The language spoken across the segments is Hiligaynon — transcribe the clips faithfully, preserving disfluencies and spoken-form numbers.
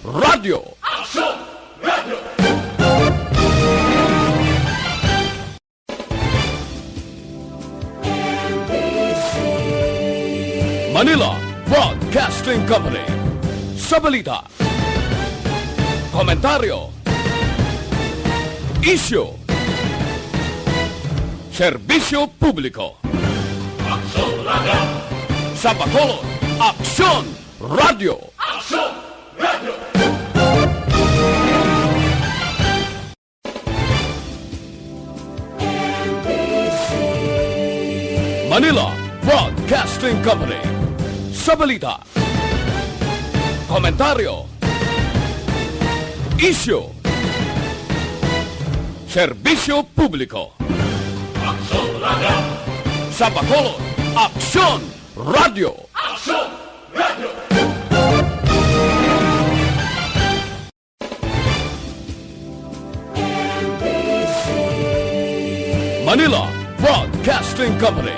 Radyo. Aksyon! Radyo! Manila Broadcasting Company. Sa balita, komentaryo, isyu, serbisyo publiko. Aksyon Radyo! Sa Bacolod, Aksyon Radyo! Aksyon Radyo! Manila Broadcasting Company. Sa balita, komentaryo, isyu, serbisyo publiko. Aksyon Radyo! Sa Bacolod, Aksyon Radyo! Aksyon Radyo! Manila Broadcasting Company.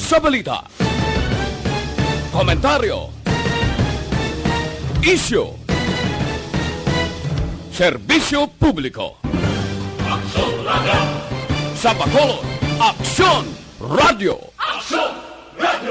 Sa balita, komentaryo, isyu, serbisyo publiko. Aksyon Radyo! Sa Bacolod, Aksyon Radyo! Aksyon Radyo!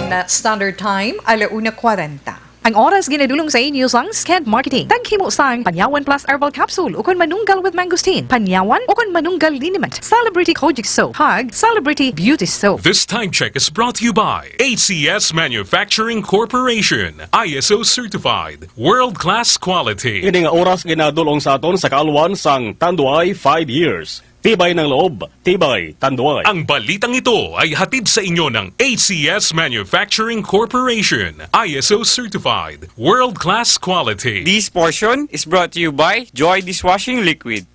Na Standard Time, ala una kwarenta. Ang oras ginadulong sa inyo sang Sked Marketing. Taghimo sang Panyawan Plus Herbal Capsule ukon Manunggal with Mangosteen, Panyawan ukon Manunggal Liniment, Celebrity Kojic Soap, kag Celebrity Beauty Soap. This time check is brought to you by A C S Manufacturing Corporation, I S O certified, world-class quality. Ini nga oras ginadulong sa aton sa kaalwan sang Tanduay five years. Tibay ng loob, tibay tanduay. Ang balitang ito ay hatid sa inyo ng A C S Manufacturing Corporation, I S O certified, world-class quality. This portion is brought to you by Joy Dishwashing Liquid.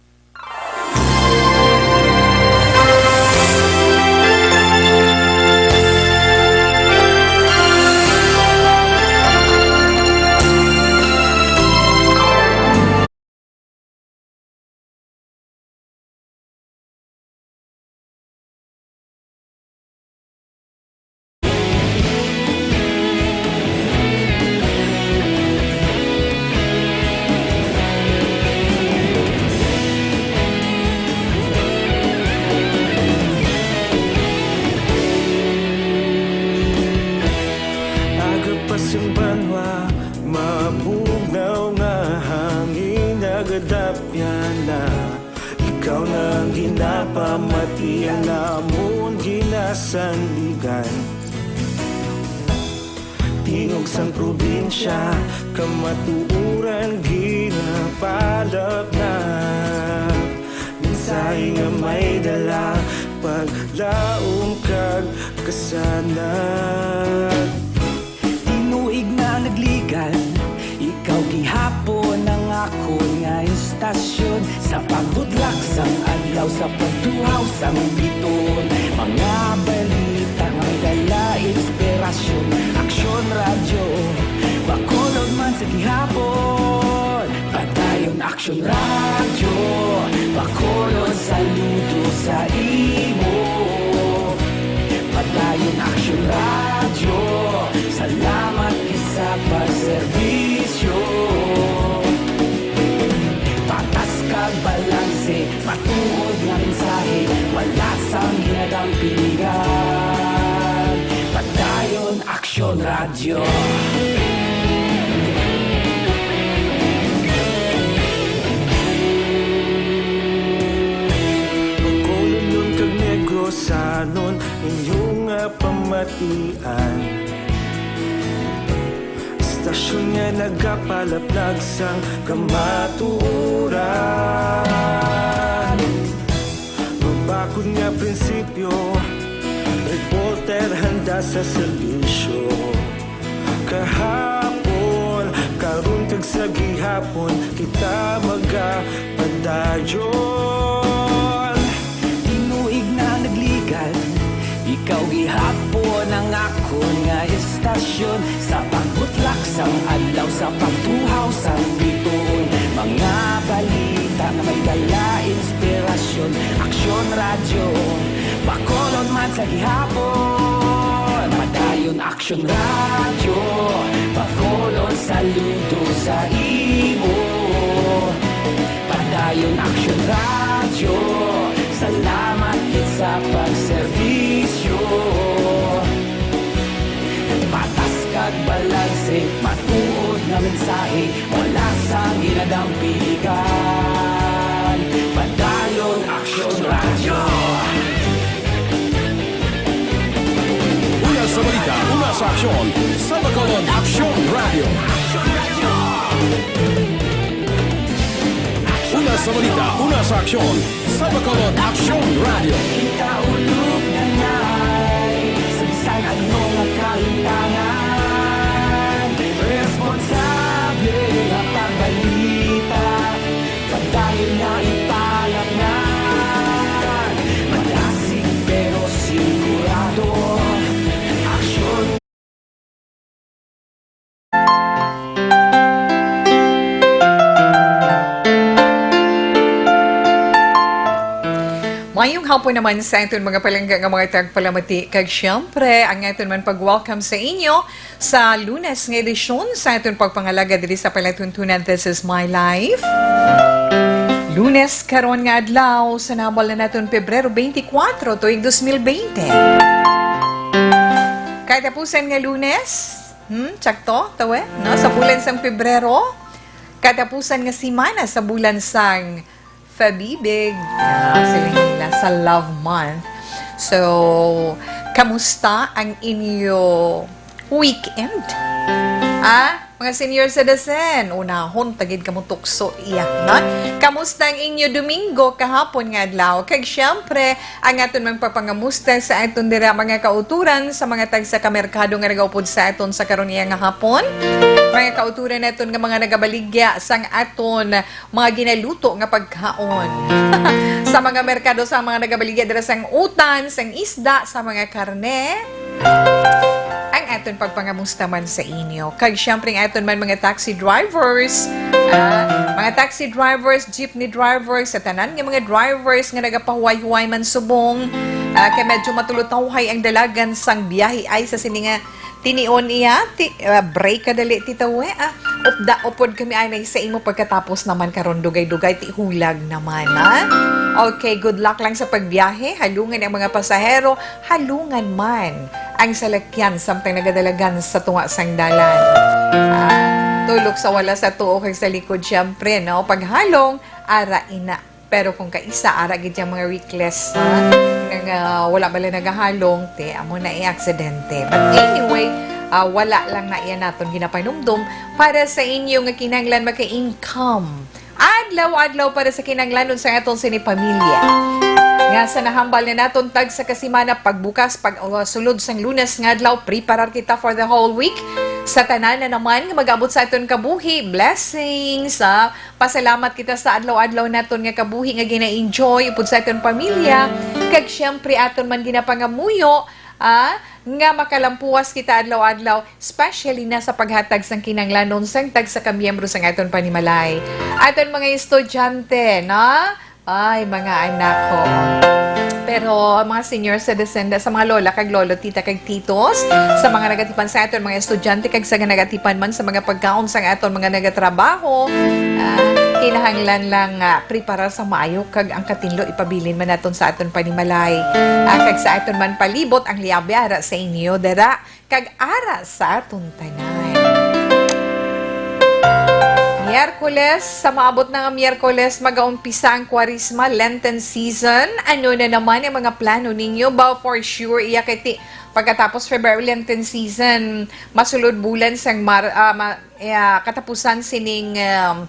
Aga pa sing banwa, mabugnaw nga hangin, nagadapyan na. Ikaw na ang ginapamati, ang amon ginasandigan. Tingog sang probinsya, kamatuoran ginapalapnap. Mensahe nga may dala, paglaom kag kasanag. Tinuig na nagligan, ikaw gihapon ang akon nga istasyon. Sa pagbutlak sang adlaw, sa pagtuhaw sang bituon, mga balita nga may dala inspirasyon. Aksyon Radyo, Bacolod man sa gihapon. Padayon Aksyon Radyo, Bacolod, saludo sa imo. Padayon Aksyon Radyo, salamat kay sa pagserbisyo. Patas kag balanse, matuod nga mensahe, wala sang ginadampingan. Padayon Aksyon Radyo. Bacolodnon kag Negrosanon, inyo nga pamatian. Istasyon nga nagapalaplag sang kamatuoran. Mabakod nga prinsipyo, reporter handa sa serbisyo. Kahapon, karon kag sa gihapon, kita magapadayon. Tinuig na nagligan, ikaw gihapon ang akon nga istasyon. Sa pagbutlak sang adlaw, sa pagtuhaw sang bituon, mga balita nga may dala inspirasyon. Aksyon Radyo, Bacolod man sa gihapon. Padayon Aksyon Radyo, Bacolod, Saludo sa imo, Padayon Aksyon Radyo. Salamat gid sa pagserbisyo. Patas kag balanse, matuod nga mensahe, wala sang ginadampigan. Padayon Aksyon Radyo. Una sa balita, una sa aksyon, sa Bacolod Aksyon Radyo. Una sa balita, una sa aksyon, sa Bacolod Aksyon Radyo. Ikaulog na ngay, sa bisan ano nga kahintangan, responsable nga pagbalita, padayon nga ipalapnan, madasig pero sigurado, aksyon. Mayong hapon naman sa aton mga palangga nga mga tagpalamati, kag siyempre ang aton man pag-welcome sa inyo sa Lunes nga edisyon sa aton pagpangalaga diri sa palatuntunan This Is My Life. Lunes karon nga adlaw sa nabal na naton Pebrero twenty-four tuig twenty twenty. Katapusan nga Lunes, hmm, tsakto, tawe, no? Sa bulan sang Pebrero, katapusan nga semana sa bulan sang Fabibig. Ah, sila nila sa Love Month. So, kamusta ang inyo weekend? Ah, mga senior citizen, unahon ta gid kamo tukso iya, ha? Kamusta ang inyo Domingo kahapon nga adlaw? Kag siyempre, ang aton magpapangamusta sa aton dira mga kauturan sa mga tagsa ka merkado nga nagaupod sa aton sa karon iya nga hapon. Mga kauturan naton nga mga nagabaligya sang aton mga ginaluto nga pagkaon. Sa mga merkado, sa mga nagabaligya dira sang utan, sang isda, sa mga karne. Ang aton pagpangamusta man sa inyo. Kag siyempre, ang aton man mga taxi drivers, ah, mga taxi drivers, jeepney drivers, sa tanan nga mga drivers nga nagapahuway-huway man subong, ah, kay medyo matulutawhay ang dalagan sang biyahe ay sa sini nga tinion iya, ti-, ah, break ka dali, Tita We, ah. Upda, upod kami anay sa imo pagkatapos naman karon, dugay-dugay, ti hulag naman, ha? Okay, good luck lang sa pagbiyahe. Halungan ang mga pasahero, halungan man ang salakyan samtang nagadalagan sa tunga sang dalan. Ah, tulok sa wala sa tuo kag sa likod, siyempre, no? Paghalong, ara ina. Pero kung kaisa, ara gid yang mga reckless, ha? Nga, nga wala bala nagahalong, te, amo na i-aksidente. But anyway, ah, wala lang na iya naton ginapanumdom para sa inyo nga kinahanglan maka-income adlaw-adlaw para sa kinahanglanon sa aton sini pamilya. Nga sa nahambal na naton tag sa kasimana, pagbukas, pag, uh, sulod sang Lunes nga adlaw, preparar kita for the whole week. Sa tanan na naman nga mag-abot sa aton kabuhi, blessings, ah, pasalamat kita sa adlaw-adlaw naton nga kabuhi nga gina-enjoy upod sa aton pamilya, kag siyempre aton man ginapangamuyo, ah, nga makalampuwas kita adlaw-adlaw, especially na sa paghatag sang kinahanglanon sang tagsa ka miyembro sang aton panimalay. Aton mga estudyante, no? Ay, mga anak ko. Pero ang mga senior citizen, sa mga lola kag lolo, tita kag titos, sa mga nagatipan sa aton mga estudyante, kag sa nagatipan man sa mga pagkaon sa aton mga nagatrabaho, ah, kinahanglan lang nga preparar sa maayo kag ang katinlo ipabilin man naton sa aton panimalay, ah, kag sa aton man palibot ang liabe ara sa inyo dira kag ara sa aton tanan. Miyerkules, sa maabot na nga Miyerkules, magaumpisa ang Kwaresma, Lenten season. Ano na naman ang mga plano ninyo? Ba, for sure, iya kay ti-, pagkatapos February, Lenten season, masulod bulan sang Mar-, ah, ma-, eh, ah, katapusan sining, um,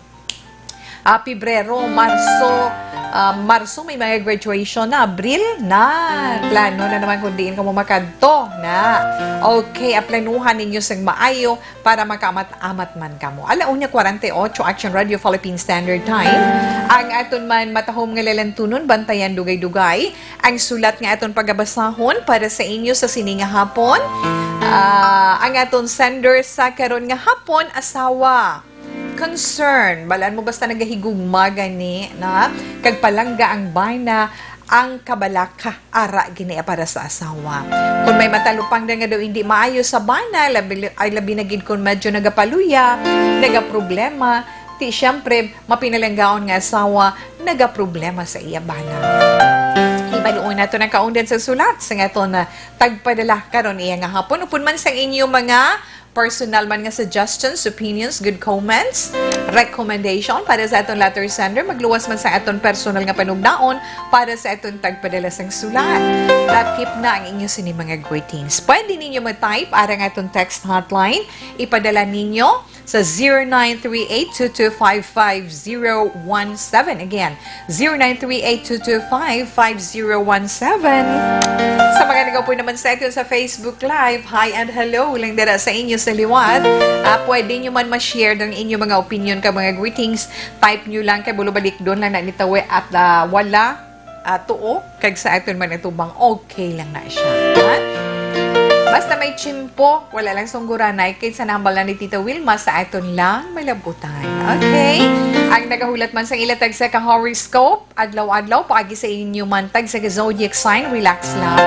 ah, Pebrero, Marso, ah, Marso may mga graduation na, Abril na. Plano na naman kung diin kamo makadto na. Okay, aplanuhan ninyo sang maayo para makaamat-amat man kamo. Ala una kwarenta y ocho, Action Radio Philippine Standard Time. Ang aton man matahom nga lalantunon, bantayan dugay-dugay ang sulat nga aton pagabasahon para sa inyo sa sini nga hapon. Ah, ang aton sender sa karon nga hapon, asawa. Concern. Balaan mo basta nagahigugma gani, na? Kag palangga ang bana, ang kabalaka ara gini para sa asawa. Kung may matalupangdan nga daw hindi maayo sa bana, labi, ay labi na gid kung medyo nagapaluya, nagaproblema, ti siyempre, mapinalanggaon nga asawa, nagaproblema sa iya bana. Hibaluon nato ang kaundan sa sulat sa aton, ah, tagpadala karon iya nga hapon. Upod man sa inyo mga personal man nga suggestions, opinions, good comments, recommendation para sa aton letter sender, magluwas man sa aton personal nga panugnaon para sa aton tagpadala sang sulat. Lakip na ang inyo sini mga greetings. Pwede ninyo mag-type ara nga aton text hotline. Ipadala ninyo sa zero nine three eight two two five five zero one seven. Again, zero nine three eight two two five five zero one seven. Sa mga nagapoy naman sa aton sa Facebook Live, hi and hello lang dira sa inyo sa liwat. Ah, pwede nyo man ma-share ang inyo mga opinion ka mga greetings. Type nyo lang kay bulo balik doon lang na nitawi at, ah, wala, ah, tuo. Kag sa aton man itubang, okay lang na siya. Ha? Basta may tiyempo, wala lang sungguranay kay sa nambal na ni Tita Wilma sa aton lang malabutan. Okay? Ang nagahulat man sa ila tagsa ka horoscope, adlaw-adlaw, paagi sa inyo man tag sa zodiac sign, relax lang.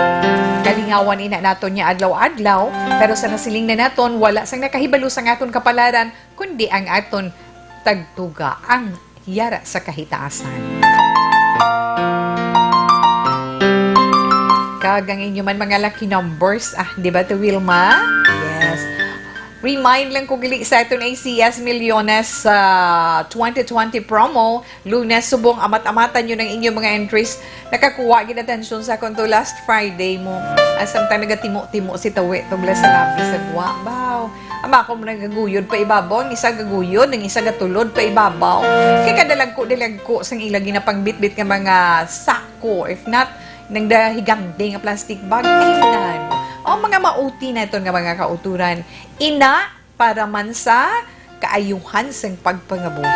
Kalingawan ina naton niya adlaw-adlaw, pero sa nasiling na naton, wala sang nakahibalo sang aton kapalaran, kundi ang aton tagtuga, ang yara sa kahitaasan. Kag ang inyo man mga lucky numbers, ah, di ba to, Wilma? Yes. Remind lang ko gali sa aton A C S Millones sa twenty twenty promo. Lunes, subong amat-amatan nyo ng inyong mga entries. Nakakuha gid atensyon sa akon to last Friday mo. Asam ta nagatimo-timo si Tawi, tubla sa labi sa guwa. Baw. Ama ko mo nagaguyod pa ibabaw, ang isa gaguyod, ang isa gatulod pa ibabaw. Kay kadalagko-dalagko sang ila ginapangbitbit nga mga sako, if not, nang dahigangde nga plastic bag. Ay, nan. O, mga mauti na ito nga mga kauturan. Ina, para man sa kaayuhan sang pagpangabuhi.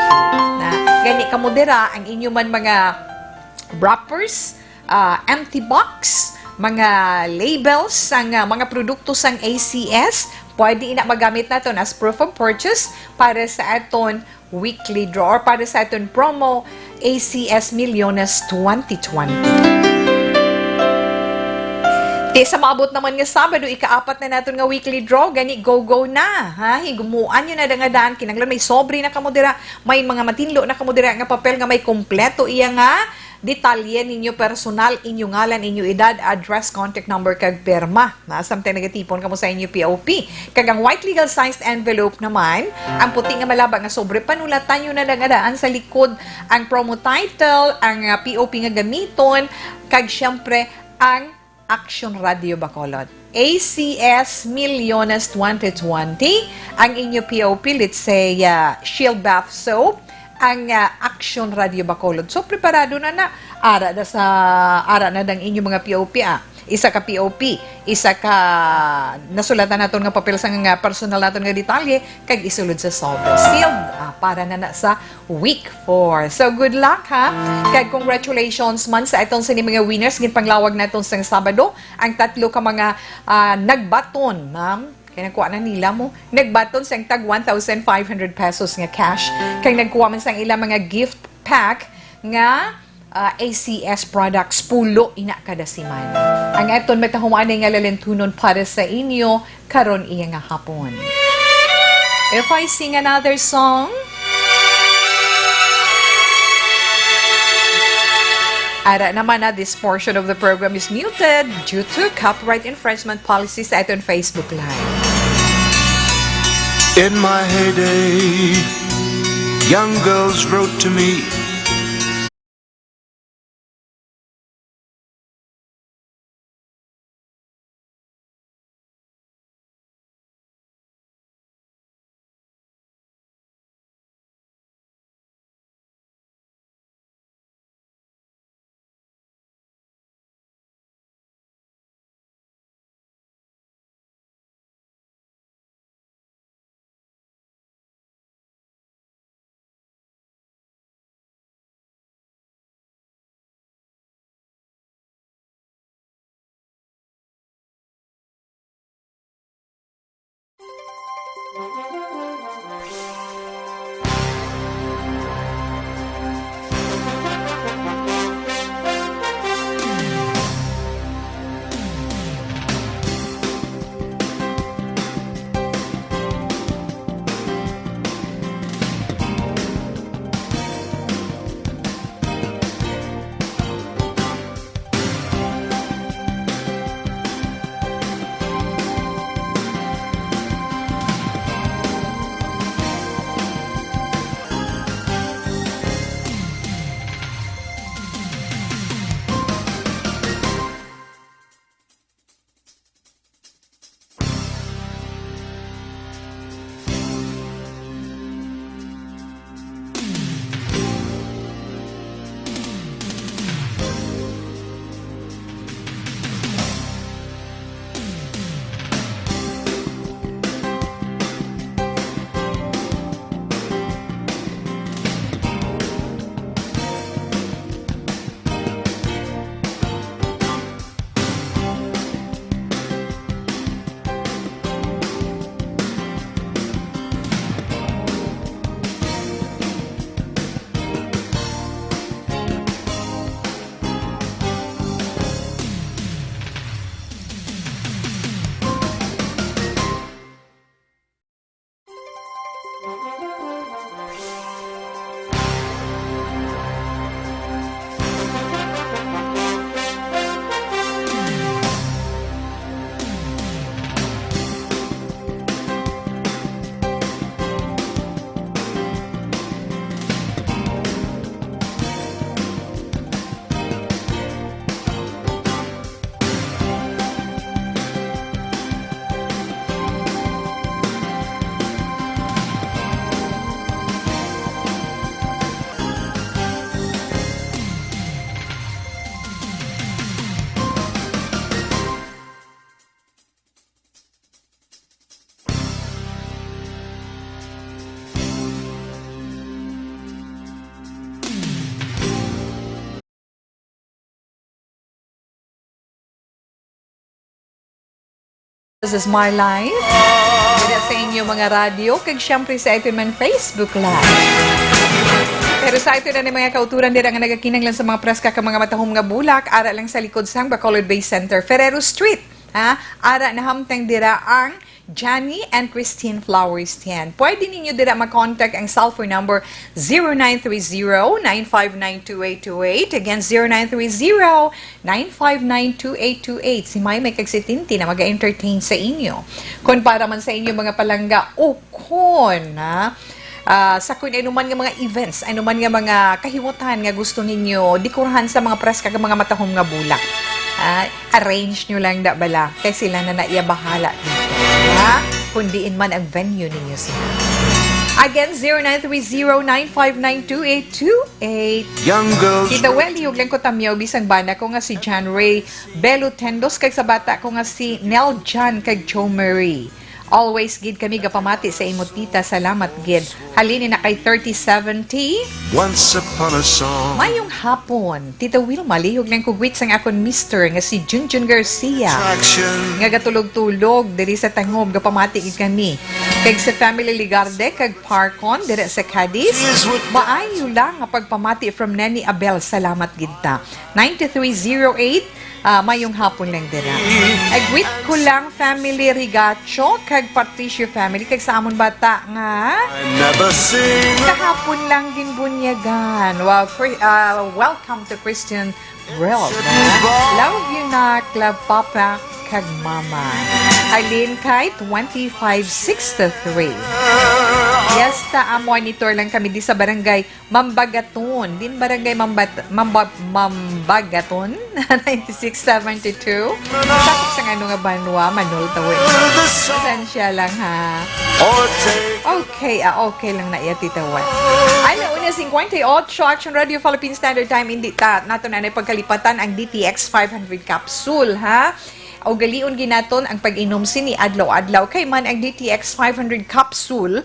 Na, gani kamo dira, ang inyo man mga wrappers, ah, empty box, mga labels sang, ah, mga produkto sang A C S, pwede ina magamit naton as proof of purchase para sa aton weekly draw or para sa aton promo A C S Millones twenty twenty. Ti sa maabot naman nga Sabado, ikaapat na naton nga weekly draw, gani go-go na, ha? Higumuan nyo na dangadaan, kinahanglan may sobre na kamo dira, may mga matinlo na kamo dira nga papel nga may kompleto iya nga detalye ninyo personal, inyo ngalan, inyo edad, address, contact number, kag pirma. Na, samtang nagatipon kamo sa inyo P O P. Kag ang white legal sized envelope naman, ang puti nga malaba nga sobre, panulatan nyo na lang daan sa likod ang promo title, ang, ah, P O P nga gamiton, kag siyempre ang Action Radio Bacolod. A C S Millones twenty twenty, ang inyo P O P, let's say, ah, Shield Bath Soap, ang, ah, Action Radio Bacolod. So, preparado na na. Ara na sa, ara na dang inyo mga P O P, ah. Isa ka P O P, isa ka nasulatan naton nga papel sa nga personal naton nga detalye, kag isulod sa sobre. Sealed, ah, para na na sa week four. So, good luck, ha? Kag congratulations man sa aton sini mga winners, ginpanglawag naton sang Sabado, ang tatlo ka mga, ah, nagbaton, ma'am. Kay nakuha na nila mo. Nagbaton sang tag one thousand five hundred pesos nga cash. Kay nagkuha man sang ilang mga gift pack nga, ah, A C S products, pulo ina kada semana. Ang aton matahumanay nga lalintunon para sa inyo karon iya nga hapon. If I sing another song, ara naman na, this portion of the program is muted due to copyright infringement policy sa aton Facebook Live. In my heyday, young girls wrote to me. This is My Life. Dira sa inyo mga radyo, kag siyempre sa aton man Facebook Live. Pero sa aton na ni mga kauturan dira nga nagakinahanglan sa mga preska ka mga matahom nga bulak, ara lang sa likod sang Bacolod Bay Center, Ferrero Street. Ha? Ara nahamtang dira ang Johnny and Christine Flowers Stand. Pwede ninyo dira ma-contact ang cellphone number zero nine three zero, nine five nine, two eight two eight. Again, zero nine three zero, nine five nine, two eight two eight. Si Maymay kag si Tintin na mag-entertain sa inyo. Kung para man sa inyo mga palangga, o kon, ha? Ah, sa kung ano man nga mga events, ano man nga mga kahiwatan nga gusto ninyo dekorahan sa mga preska kag mga matahom nga bulak. Ah, arrange nyo lang da bala, kay sila na naiya bahala dito. Ha? Kung diin man ang venue ninyo sila. Again, zero nine three zero, nine five nine, two eight two eight. Young girls. Tita Welly, ug lang ko tamyaw, bisang bana ko nga si John Ray Belo Tendos, kag sa bata ko nga si Nel John, kag Joe Marie. Always gid kami gapamati sa imo, tita. Salamat gid. Halin na kay thirty seventy. Once upon a song. Mayong hapon, Tita Wilma. Lihog lang kugwit sang akon mister nga si Junjun Garcia. Attraction. Nga gatulog-tulog diri sa tangob, gapamati gid kami. Kag sa family Ligarde, kag Parcon, diri sa Cadiz. Is what. Maayo lang nga pagpamati from Neni Abel. Salamat gid ta. Nine three zero eight, ah, mayong hapon lang dira. Agwit ko lang, family Rigacho, kag Patricio family, kag sa amon bata nga I never seen. Kahapon lang ginbunyagan. Wow, Chri-, ah, welcome to Christian World. Love you, nak. Love, Papa, kag Mama. Halin kay twenty-five sixty-three. Yes, ta, ah, monitor lang kami di sa barangay Mambagaton, din barangay Mambat-, Mamba-, Mambagaton, ninety-six seventy-two. Sakop sa ngano nga banwa, Manol Tawid. Pasensya lang, ha. Okay, ah, okay lang na iya, Tita Wen. Ala una cincuenta y ocho, Action Radio Philippine Standard Time, hindi ta, nato na pagkalipatan ang D T X five hundred capsule, ha? Ugalion ginaton ang pag-inom sini adlaw-adlaw. Kay man ang D T X five hundred capsule,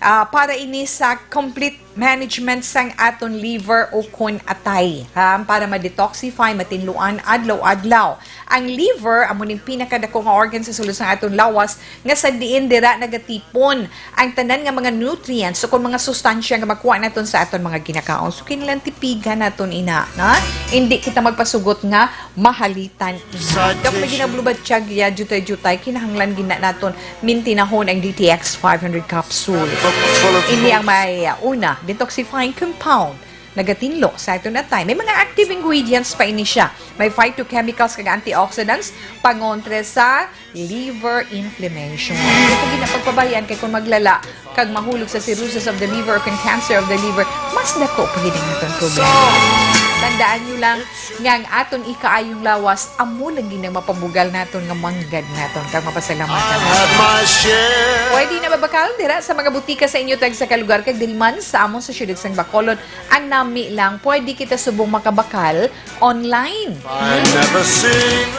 ah, para ini sa complete management sang aton liver o kon atay, ha, para ma-detoxify, matinluan adlaw-adlaw. Ang liver amo ning pinakadako nga organ sa sulod sang aton lawas, nga sa diin dira nagatipon ang tanan nga mga nutrients o kon mga sustansya nga makuha naton sa aton mga ginakaon. So, kinahanglan tipigan naton ina, na? Hindi kita magpasugot nga mahalitan ina. Daw may ginablubatyag ya, jutay-jutay, kinahanglan gina naton mintinahon ang D T X five hundred capsule. Ini ang may, uh, una, detoxifying compound. Nagatinlo sa aton atay. May mga active ingredients pa ini siya. May phytochemicals kag antioxidants, pangontra sa liver inflammation. Hindi po ginapagpabayaan kay kung maglala kag mahulog sa cirrhosis of the liver o kung cancer of the liver, mas dako pa gid ang atong problema. Tandaan nyo lang, nga ang aton ikaayong lawas, amo lang gid ang mapabugal naton nga manggad naton kag mapasalamatan naton. Pwede na mabakal dira sa mga butika sa inyo tagsa ka lugar kag dili man sa amon sa siyudad sang Bacolod. Ang nami lang, pwede kita subong makabakal online.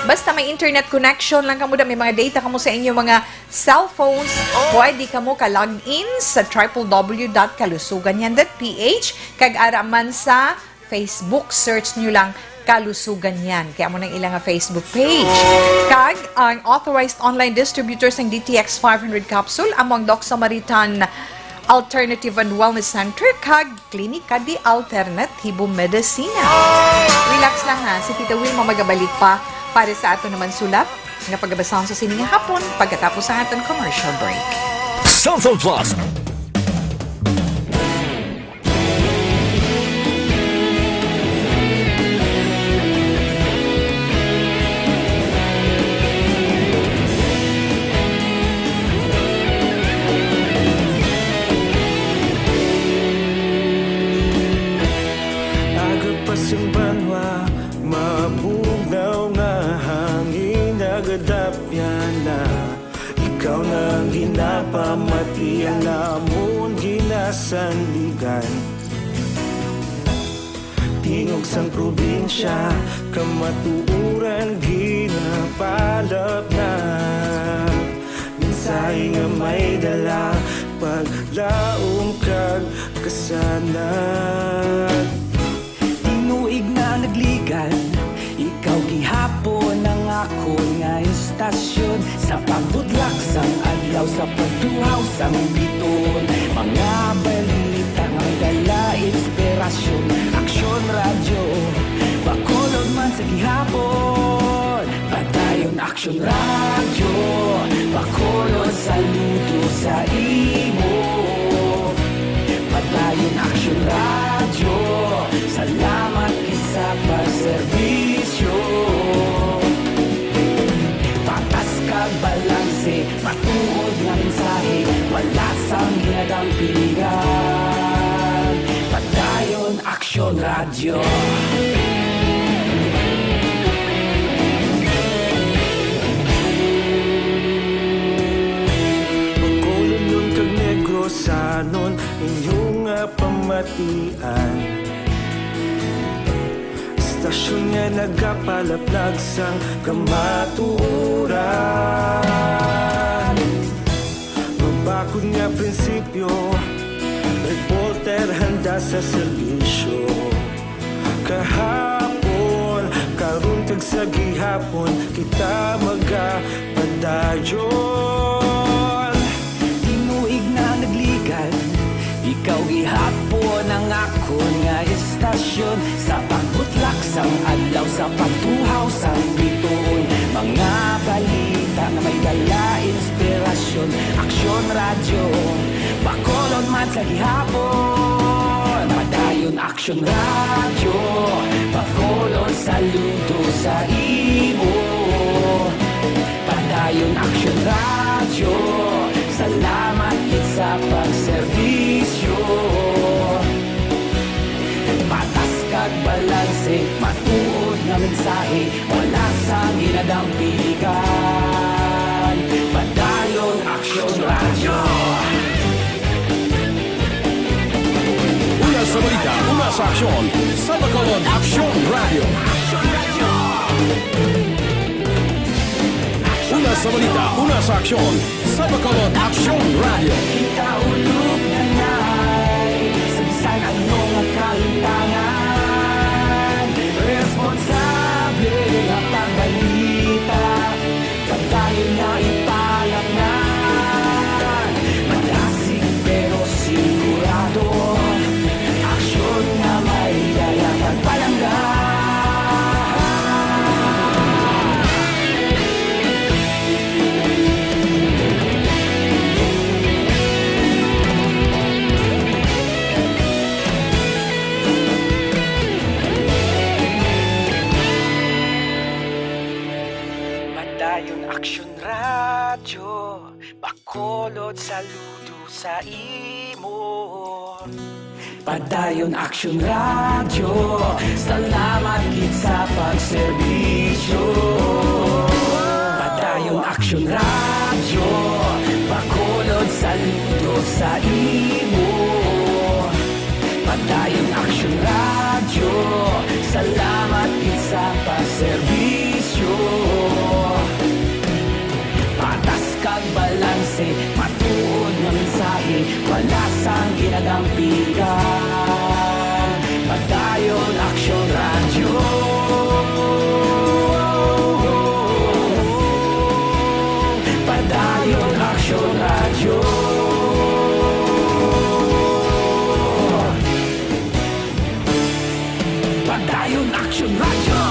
Basta may internet connection lang kamo, da may mga data kamo sa inyo mga cellphones, pwede kamo ka-log in sa triple W dot kalusugan yan dot P H, kag ara man sa Facebook, search nyo lang Kalusugan Yan. Kaya mo nang ilang nga Facebook page. Kag ang authorized online distributor sang D T X five hundred capsule, amo ang Doc Samaritan Alternative and Wellness Center, kag Klinika de Alternativo Medicina. Relax lang ha, si Tita Wilma magabalik pa para sa ato naman sulat nga pagabasahon sa sining hapon pagkatapos sa aton commercial break. Cellphone Plus. Aga pa sing banwa, mabugnaw nga hangin, nagadapyan na. Ikaw na ang ginapamati, ang amon ginasandigan. Tingog sang probinsya, kamatuoran ginapalapnag. Mensahe nga may dala, paglaom kag kasanag. Tinuig na nagligan, ikaw gihapon ang akon nga istasyon. Sa pabot Haw sang biton, mga balita nga may dala inspirasyon. Aksyon Radyo, Bacolod man sa gihapon. Padayon Aksyon Radyo, Bacolod saludo sa imo. Padayon Aksyon Radyo, salamat gid sa pagserbisyo. Patas kag balanse, matuod nga mensahe, wala sang ginadampigan. Padayon Aksyon Radyo. Bacolodnon kag Negrosanon, inyo nga pamatian. Istasyon nga nagapalaplag sang kamatuoran. Mabakod nga prinsipyo, reporter handa sa serbisyo. Kahapon, karon kag sa gihapon, kita magapadayon. Tinuig na nagligad, ikaw gihapon ang akon nga istasyon. Sa pagbutlak sang adlaw, sa pagtuhaw sang bituon, mga balita nga may dala inspirasyon. Aksyon Radyo, Bacolod man sa gihapon. Padayon Aksyon Radyo, Bacolod saludo sa imo. Padayon Aksyon Radyo, salamat gid sa pagserbisyo. Patas kag balanse, matuod nga mensahe, wala sang ginadampigan. Padayon Aksyon Radyo. Una sa balita, una sa aksyon, sa Bacolod Aksyon Radyo. Una sa balita, una sa aksyon, sa Bacolod Aksyon Radyo. Kita ulog na nay, sa bisan ano nga kahitangan, responsable nga pagbalita. Padayon na ipalamnan, madasig pero sigurado. Aksyon nga may dala kag palangga. Padayon Aksyon Radyo, Bacolod saludo sa imo. Padayon Aksyon Radyo, salamat gid sa pagserbisyo. Padayon Aksyon Radyo, Bacolod saludo sa imo. Padayon Aksyon Radyo, salamat gid sa pagserbisyo. Patas kag balanse, matuod nga mensahe, wala sang ginadampigan. Padayon Aksyon Radyo. Padayon Aksyon Radyo. Padayon Aksyon Radyo.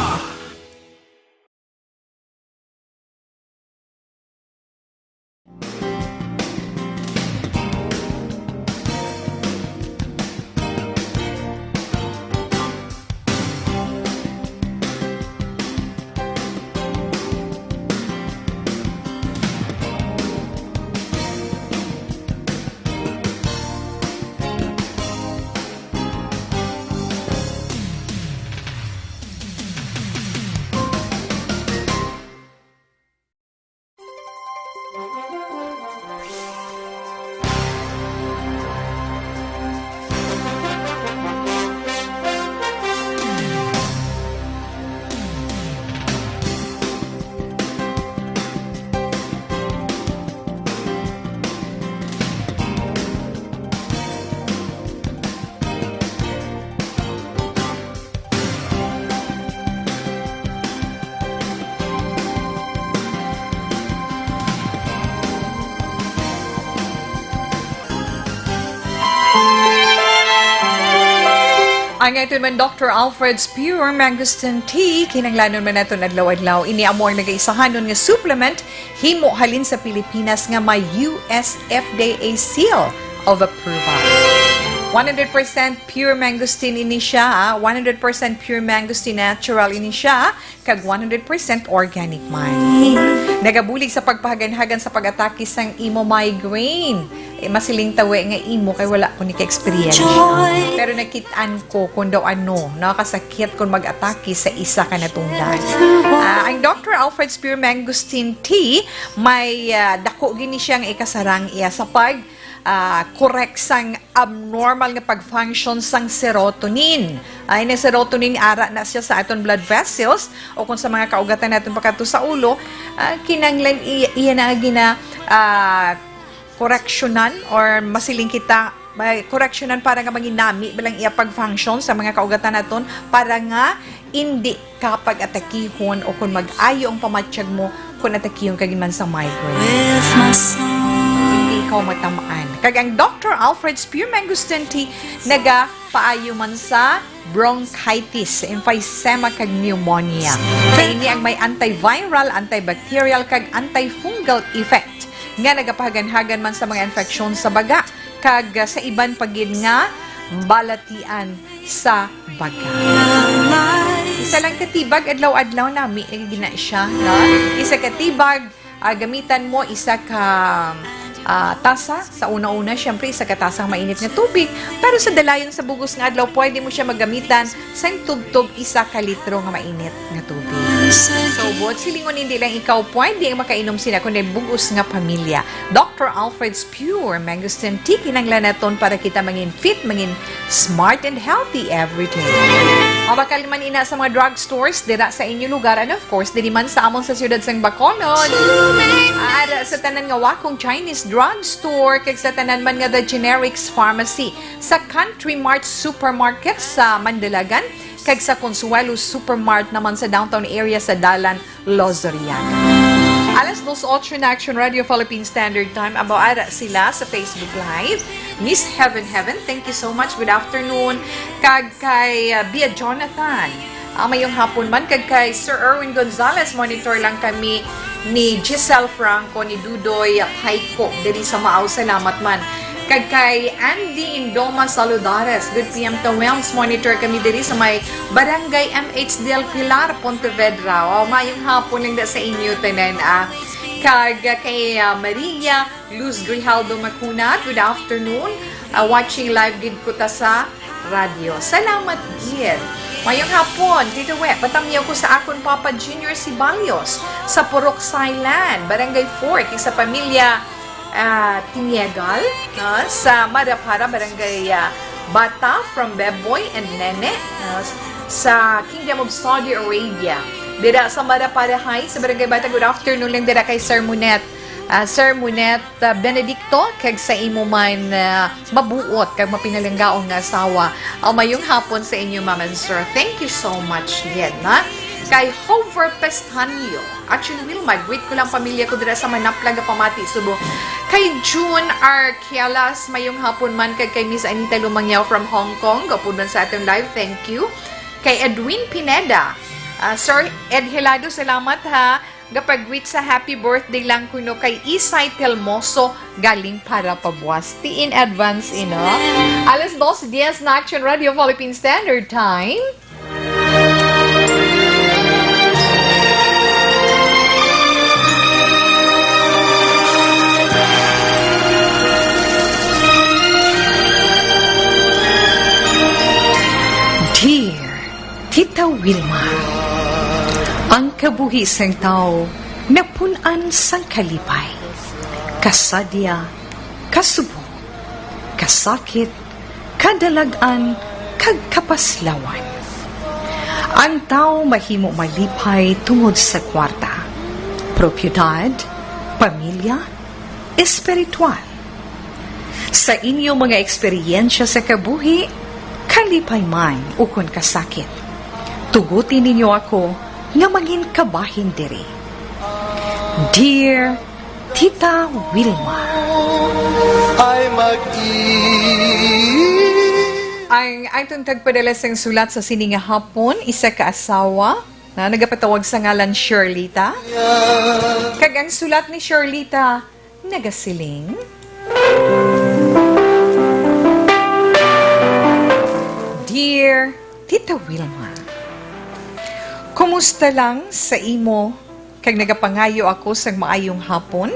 Ang aton man Doctor Alfred's Pure Mangosteen Tea, kinahanglanon man naton adlaw-adlaw. Ini amo ang nagaisahanon nga supplement, himo halin sa Pilipinas nga may U S F D A seal of approval. One hundred percent pure mangosteen ini siya, ha? One hundred percent pure mangosteen natural ini siya, kag one hundred percent organic man. Nagabulig sa pagpahaganhagan sa pag-atake sang imo migraine. Eh, masiling tawi nga imo kay wala ko ni ka-experience. Pero nakit-an ko kung daw ano, nakasakit kung mag-atake sa isa ka natungdan. Ah, ang Doctor Alfred's Pure Mangosteen Tea, may, ah, dako gini siya nga ikasarang iya sa pag, ah, correct sang abnormal nga pag-function sang serotonin. Ay, na serotonin, ara na siya sa aton blood vessels o kung sa mga kaugatan naton pagkadto sa ulo, ah, kinanglan i-, iya na gina, ah, koreksyonan or masiling kita, may koreksyonan para nga manginami bilang iya pag-function sa mga kaugatan naton para nga indi ka pag-atakihon o kung mag-ayo ang pamatyag mo kung atakihon ka gid man sa migraine. Hindi ikaw matamaan. Kag ang Doctor Alfred's Pure Mangosteen Tea nagapaayo man sa bronchitis, emphysema, kag pneumonia. Kay ini ang may antiviral, antibacterial, kag antifungal effect nga nagapahaganhagan man sa mga infeksyon sa baga, kag, ah, sa iban pa gid nga balatian sa baga. Isa lang ka tibag, adlaw-adlaw nami gina siya, no? Isa ka tibag, ah, gamitan mo isa ka, ah, tasa. Sa una-una, syempre, isa ka tasa nga mainit nga tubig. Pero sa dalayon sa bugos nga adlaw, pwede mo siya magamitan sang tubtob isa ka litro nga mainit nga tubig. So, buot silingon, hindi lang ikaw pwede ang makainom sina, kundi bugos nga pamilya. Doctor Alfred's Pure Mangosteen Tea, kinanglan naton para kita mangin fit, mangin smart and healthy every day. Mabakal man ina sa mga drugstores dira sa inyo lugar, and of course, diri man sa amon sa siyudad sang Bacolod. Ara sa tanan nga Wakong Chinese Drugstore kag sa tanan man nga The Generics Pharmacy, sa Country Mart Supermarket sa Mandalagan, kag sa Consuelo Supermart naman sa downtown area sa Dalan, Lozeriaga. Alas dos otso na Action Radio Philippine Standard Time. Abaw ara sila sa Facebook Live. Miss Heaven Heaven, thank you so much. Good afternoon. Kag kay, uh, Bia Jonathan. Ah, mayong hapon man. Kag kay Sir Erwin Gonzalez, monitor lang kami ni Giselle Franco, ni Dudoy Paico, diri sa Maaw. Salamat man. Kag kay Andy Indoma Saludares, good P M to Wilms, monitor kami diri sa may Barangay M H Del Pilar, Pontevedra. O, mayong hapon lang da sa inyo tanan, ah. Kag, ah, kay, ah, Maria Luz Grijaldo Macuna, good afternoon. Ah, watching live gid ko ta sa radyo. Salamat gid. Mayong hapon, Tito We, patamyaw ko sa akon Papa Junior Siballos sa Purok Silan, Barangay four, kag sa pamilya ah, Tiniegal, no, sa Marapara, Barangay, ah, Bata, from Beboy and Nene, no, sa Kingdom of Saudi Arabia. Dira sa Marapara High, sa Barangay Bata, good afternoon lang dira kay Sir Munet. Ah, Sir Munet, ah, Benedicto, kag sa imo man, ah, mabuot kag mapinalanggaon nga asawa. Ah, mayong hapon sa inyo, ma'am and sir. Thank you so much, gid, na. Kay Hover Pestanio, Action Wilma, greet ko lang pamilya ko dira sa Manapla, gapamati subong kay June R. Kialas, mayong hapon man, kag kay Miss Anita Lumangyaw from Hong Kong, gapod man sa atong live, thank you. Kay Edwin Pineda, ah, Sir Ed Helado, salamat ha. Gapag-greet sa happy birthday lang kuno kay Isay Telmoso galing para pabuas. Ti in advance, ino? Alas dos diez na Action Radio Philippine Standard Time. Dear Tita Wilma, ang kabuhi sang tawo napun-an sang kalipay, kasadya, kasubo, kasakit, kadalag-an, kag kapaslawan. Ang tawo mahimo malipay tungod sa kwarta, propiedad, pamilya, espiritual. Sa inyo mga eksperyensya sa kabuhi, kalipay man ukon kasakit, tuguti ninyo ako nga mangin kabahin diri. Dear Tita Wilma. Ay mag-i- Ang aton tagpadala sang sulat sa sini nga hapon, isa ka asawa na nagapatawag sa ngalan Shirlita. Kag ang sulat ni Shirlita nagasiling, Dear Tita Wilma, kumusta lang sa imo? Kag nagapangayo ako sang maayong hapon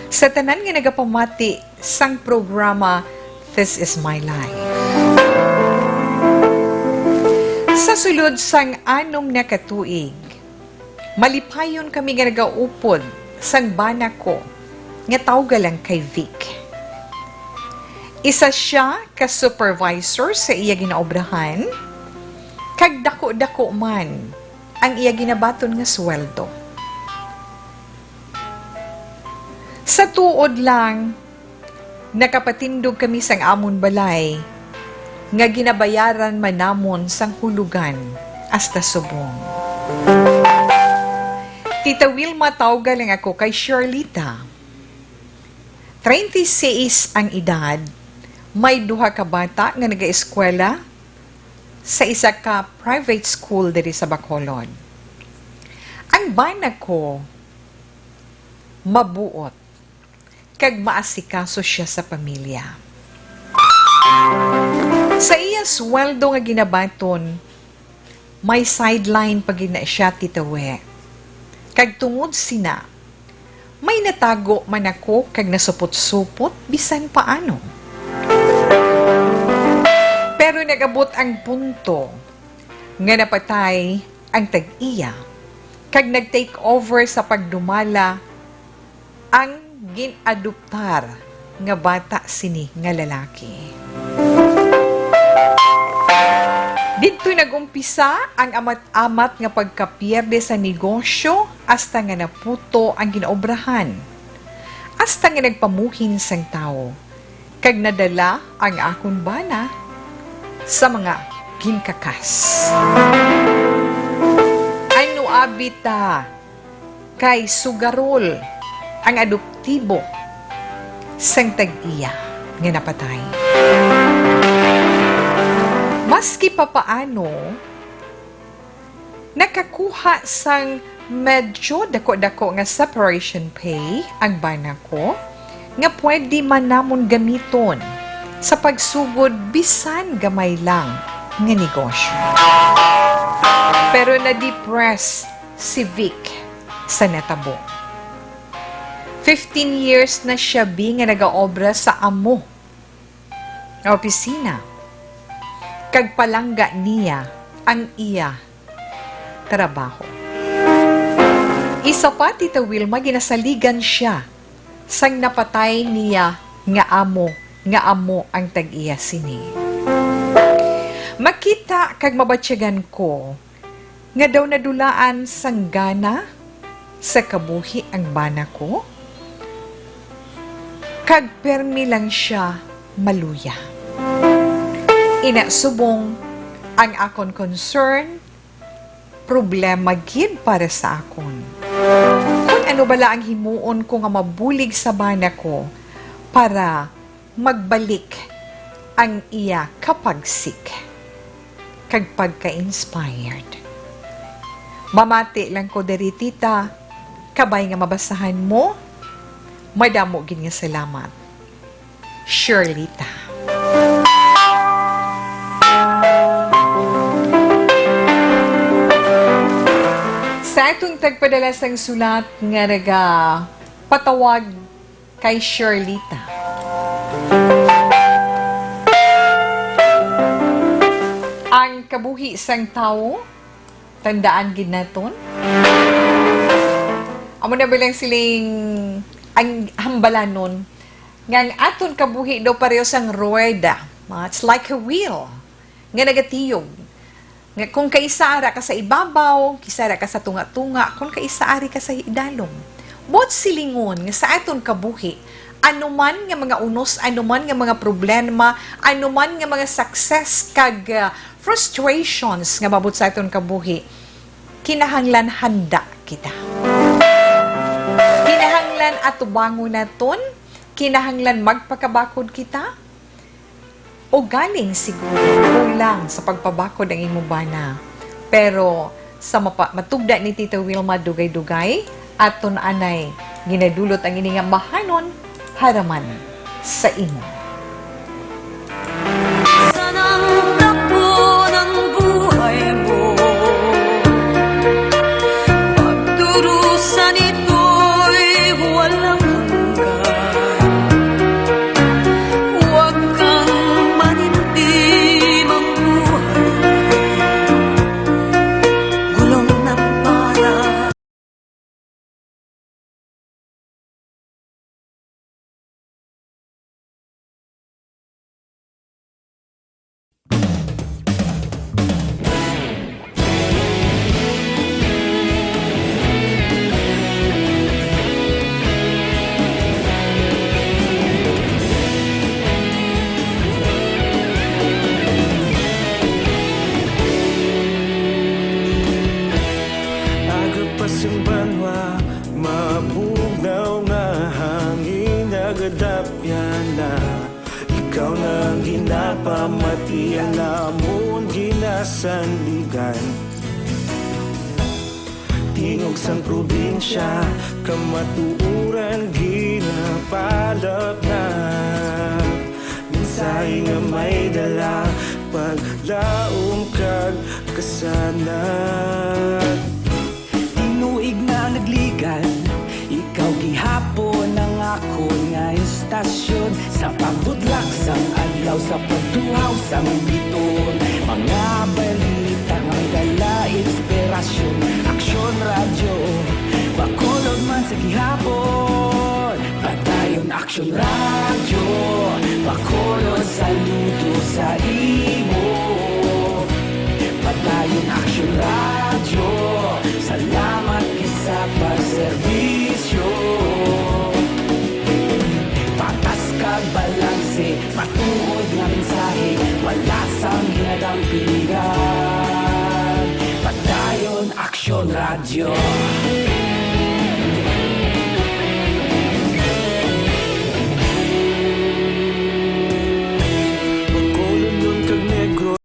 sa tanan nga nagapamati sang programa This Is My Life. Sa sulod sang anom na ka tuig, malipayon kami nga nagaupod sang bana ko nga tawga lang kay Vic. Isa sia ka supervisor sa iya ginaobrahan, kag daku-daku man ang iya ginabaton nga sweldo. Sa tuod lang, nakapatindog kami sang amon balay nga ginabayaran man namon sang hulugan hasta subong. Tita Wilma, tawga lang ako kay Shirlita. Treinta y seis ang edad, may duha ka bata nga nagaeskwela sa isa ka private school diri sa Bacolod. Ang bana ko, mabuot kag maasikaso sia sa pamilya. Sa iya sweldo nga ginabaton, may sideline pa gid na sia, Tita We. Kag tungod sina, may natago man ako kag nasupot-supot bisan paano. Pero nag-abot ang punto nga napatay ang tag-iya, kag nag-take over sa pagdumala ang gin-adoptar nga bata sini nga lalaki. Didto nag-umpisa ang amat-amat nga pagkapierde sa negosyo, hasta nga naputo ang ginaobrahan, hasta nga nagpamuhin sang tawo, kag nadala ang akon bana sa mga ginkakas. Ano abi ta kay sugarol ang adoptibo sang tag-iya nga napatay. Maski papaano, nakakuha sang medyo dako-dako nga separation pay ang bana ko, nga pwede man namon gamiton sa pagsugod bisan gamay lang nga negosyo. Pero na-depress si Vic sa natabo. Fifteen years na sia, bi, nga nagaobra sa amo nga opisina, kag palangga niya ang iya trabaho. Isa pa, Tita Wilma, ginasaligan sia sang napatay niya nga amo, nga amo ang tag-iya sini. Makita kag mabatyagan ko nga daw nadulaan sang gana sa kabuhi ang bana ko, kag permi lang sia maluya. Ina, subong ang akon concern, problema gid para sa akon. Kon ano bala ang himuon ko nga mabulig sa bana ko para magbalik ang iya kapagsik kag pagka-inspired. Mamati lang ko diri, tita, kabay nga mabasahan mo. Madamo gid nga salamat. Shirlita. Sa atong tagpadala sang sulat nga nagapatawag kay Shirlita. Ang kabuhi sang tawo, tandaan gid naton. Amo na bilang siling ang hambalanon nga ang aton kabuhi daw pareho sang rueda. Ah, it's like a wheel nga nagatiyog. Nga kung kaisa ara ka sa ibabaw, kaisa ara ka sa tunga-tunga, kung kaisa ari ka sa idalom. Buot silingon nga sa aton kabuhi, anuman nga mga unos, anuman nga mga problema, anuman nga mga success kag, ah, frustrations nga mabot sa aton kabuhi, kinahanglan handa kita. Kinahanglan atubangon naton, kinahanglan magpakabakod kita, Ugaling siguro kulang sa pagpabakod ang imo bana. Pero sa mapa-, matugda ni Tita Wilma dugay-dugay, aton anay ginadulot ang ini nga bahanon, haraman sa imo. Sanang takbo ng buhay mo, pagdurusa nito'y walang hanggan. Huwag kang manindim, ang buhay gulong ng panahon. Aga pa sing banwa, mabugnaw nga hangin, nagadapyan na. Ikaw na ang ginapamati, ang amon ginasandigan. Tingog sang probinsya, kamatuoran ginapalapnap. Mensahe nga may dala, paglaom kag kasanag. Tinuig na nagligan, ikaw gihapon ang akon nga istasyon. Sa pagbutlak sang adlaw, sa pagtuhaw sang biton, mga balita nga may dala inspirasyon. Aksyon Radyo, Bacolod man sa gihapon. Padayon Aksyon Radyo, Bacolod, saludo sa imo. Padayon Aksyon Radyo, salamat gid sa pagserbisyo. Patas kag balanse, matuod nga mensahe, wala sang ginadampingan. Padayon Aksyon Radyo. Bacolod kag Negros.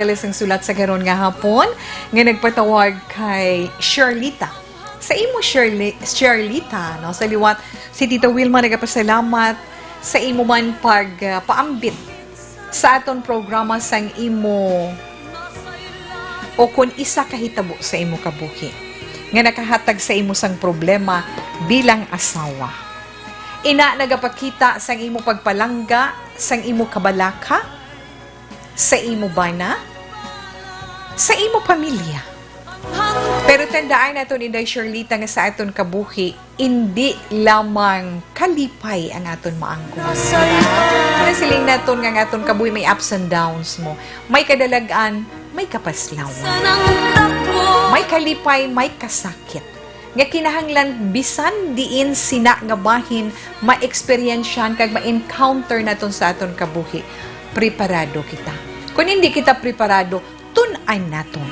Galing sang sulat sa karon nga hapon nga nagpatawag kay Sherlita. Sa imo, Sherli-, Sherlita, no, sa liwat, si Tita Wilma nagapasalamat sa imo man pag, ah, paambit sa aton programa sang imo o kon isa ka hitabo sa imo kabuhi nga nakahatag sa imo sang problema bilang asawa. Ina nagapakita sang imo pagpalangga sang imo kabalaka sa imo bana, sa imo pamilya. Pero tandaan naton, Inday Sherlita, nga sa aton kabuhi, indi lamang kalipay ang aton maangkon. Ano siling naton nga ang aton kabuhi may ups and downs mo? May kadalag-an, may kapaslawan. May kalipay, may kasakit. Nga kinahanglan bisan diin sina nga bahin ma-eksperyensyahan kag ma-encounter naton sa aton kabuhi, preparado kita. Kung hindi kita preparado, tun-an naton.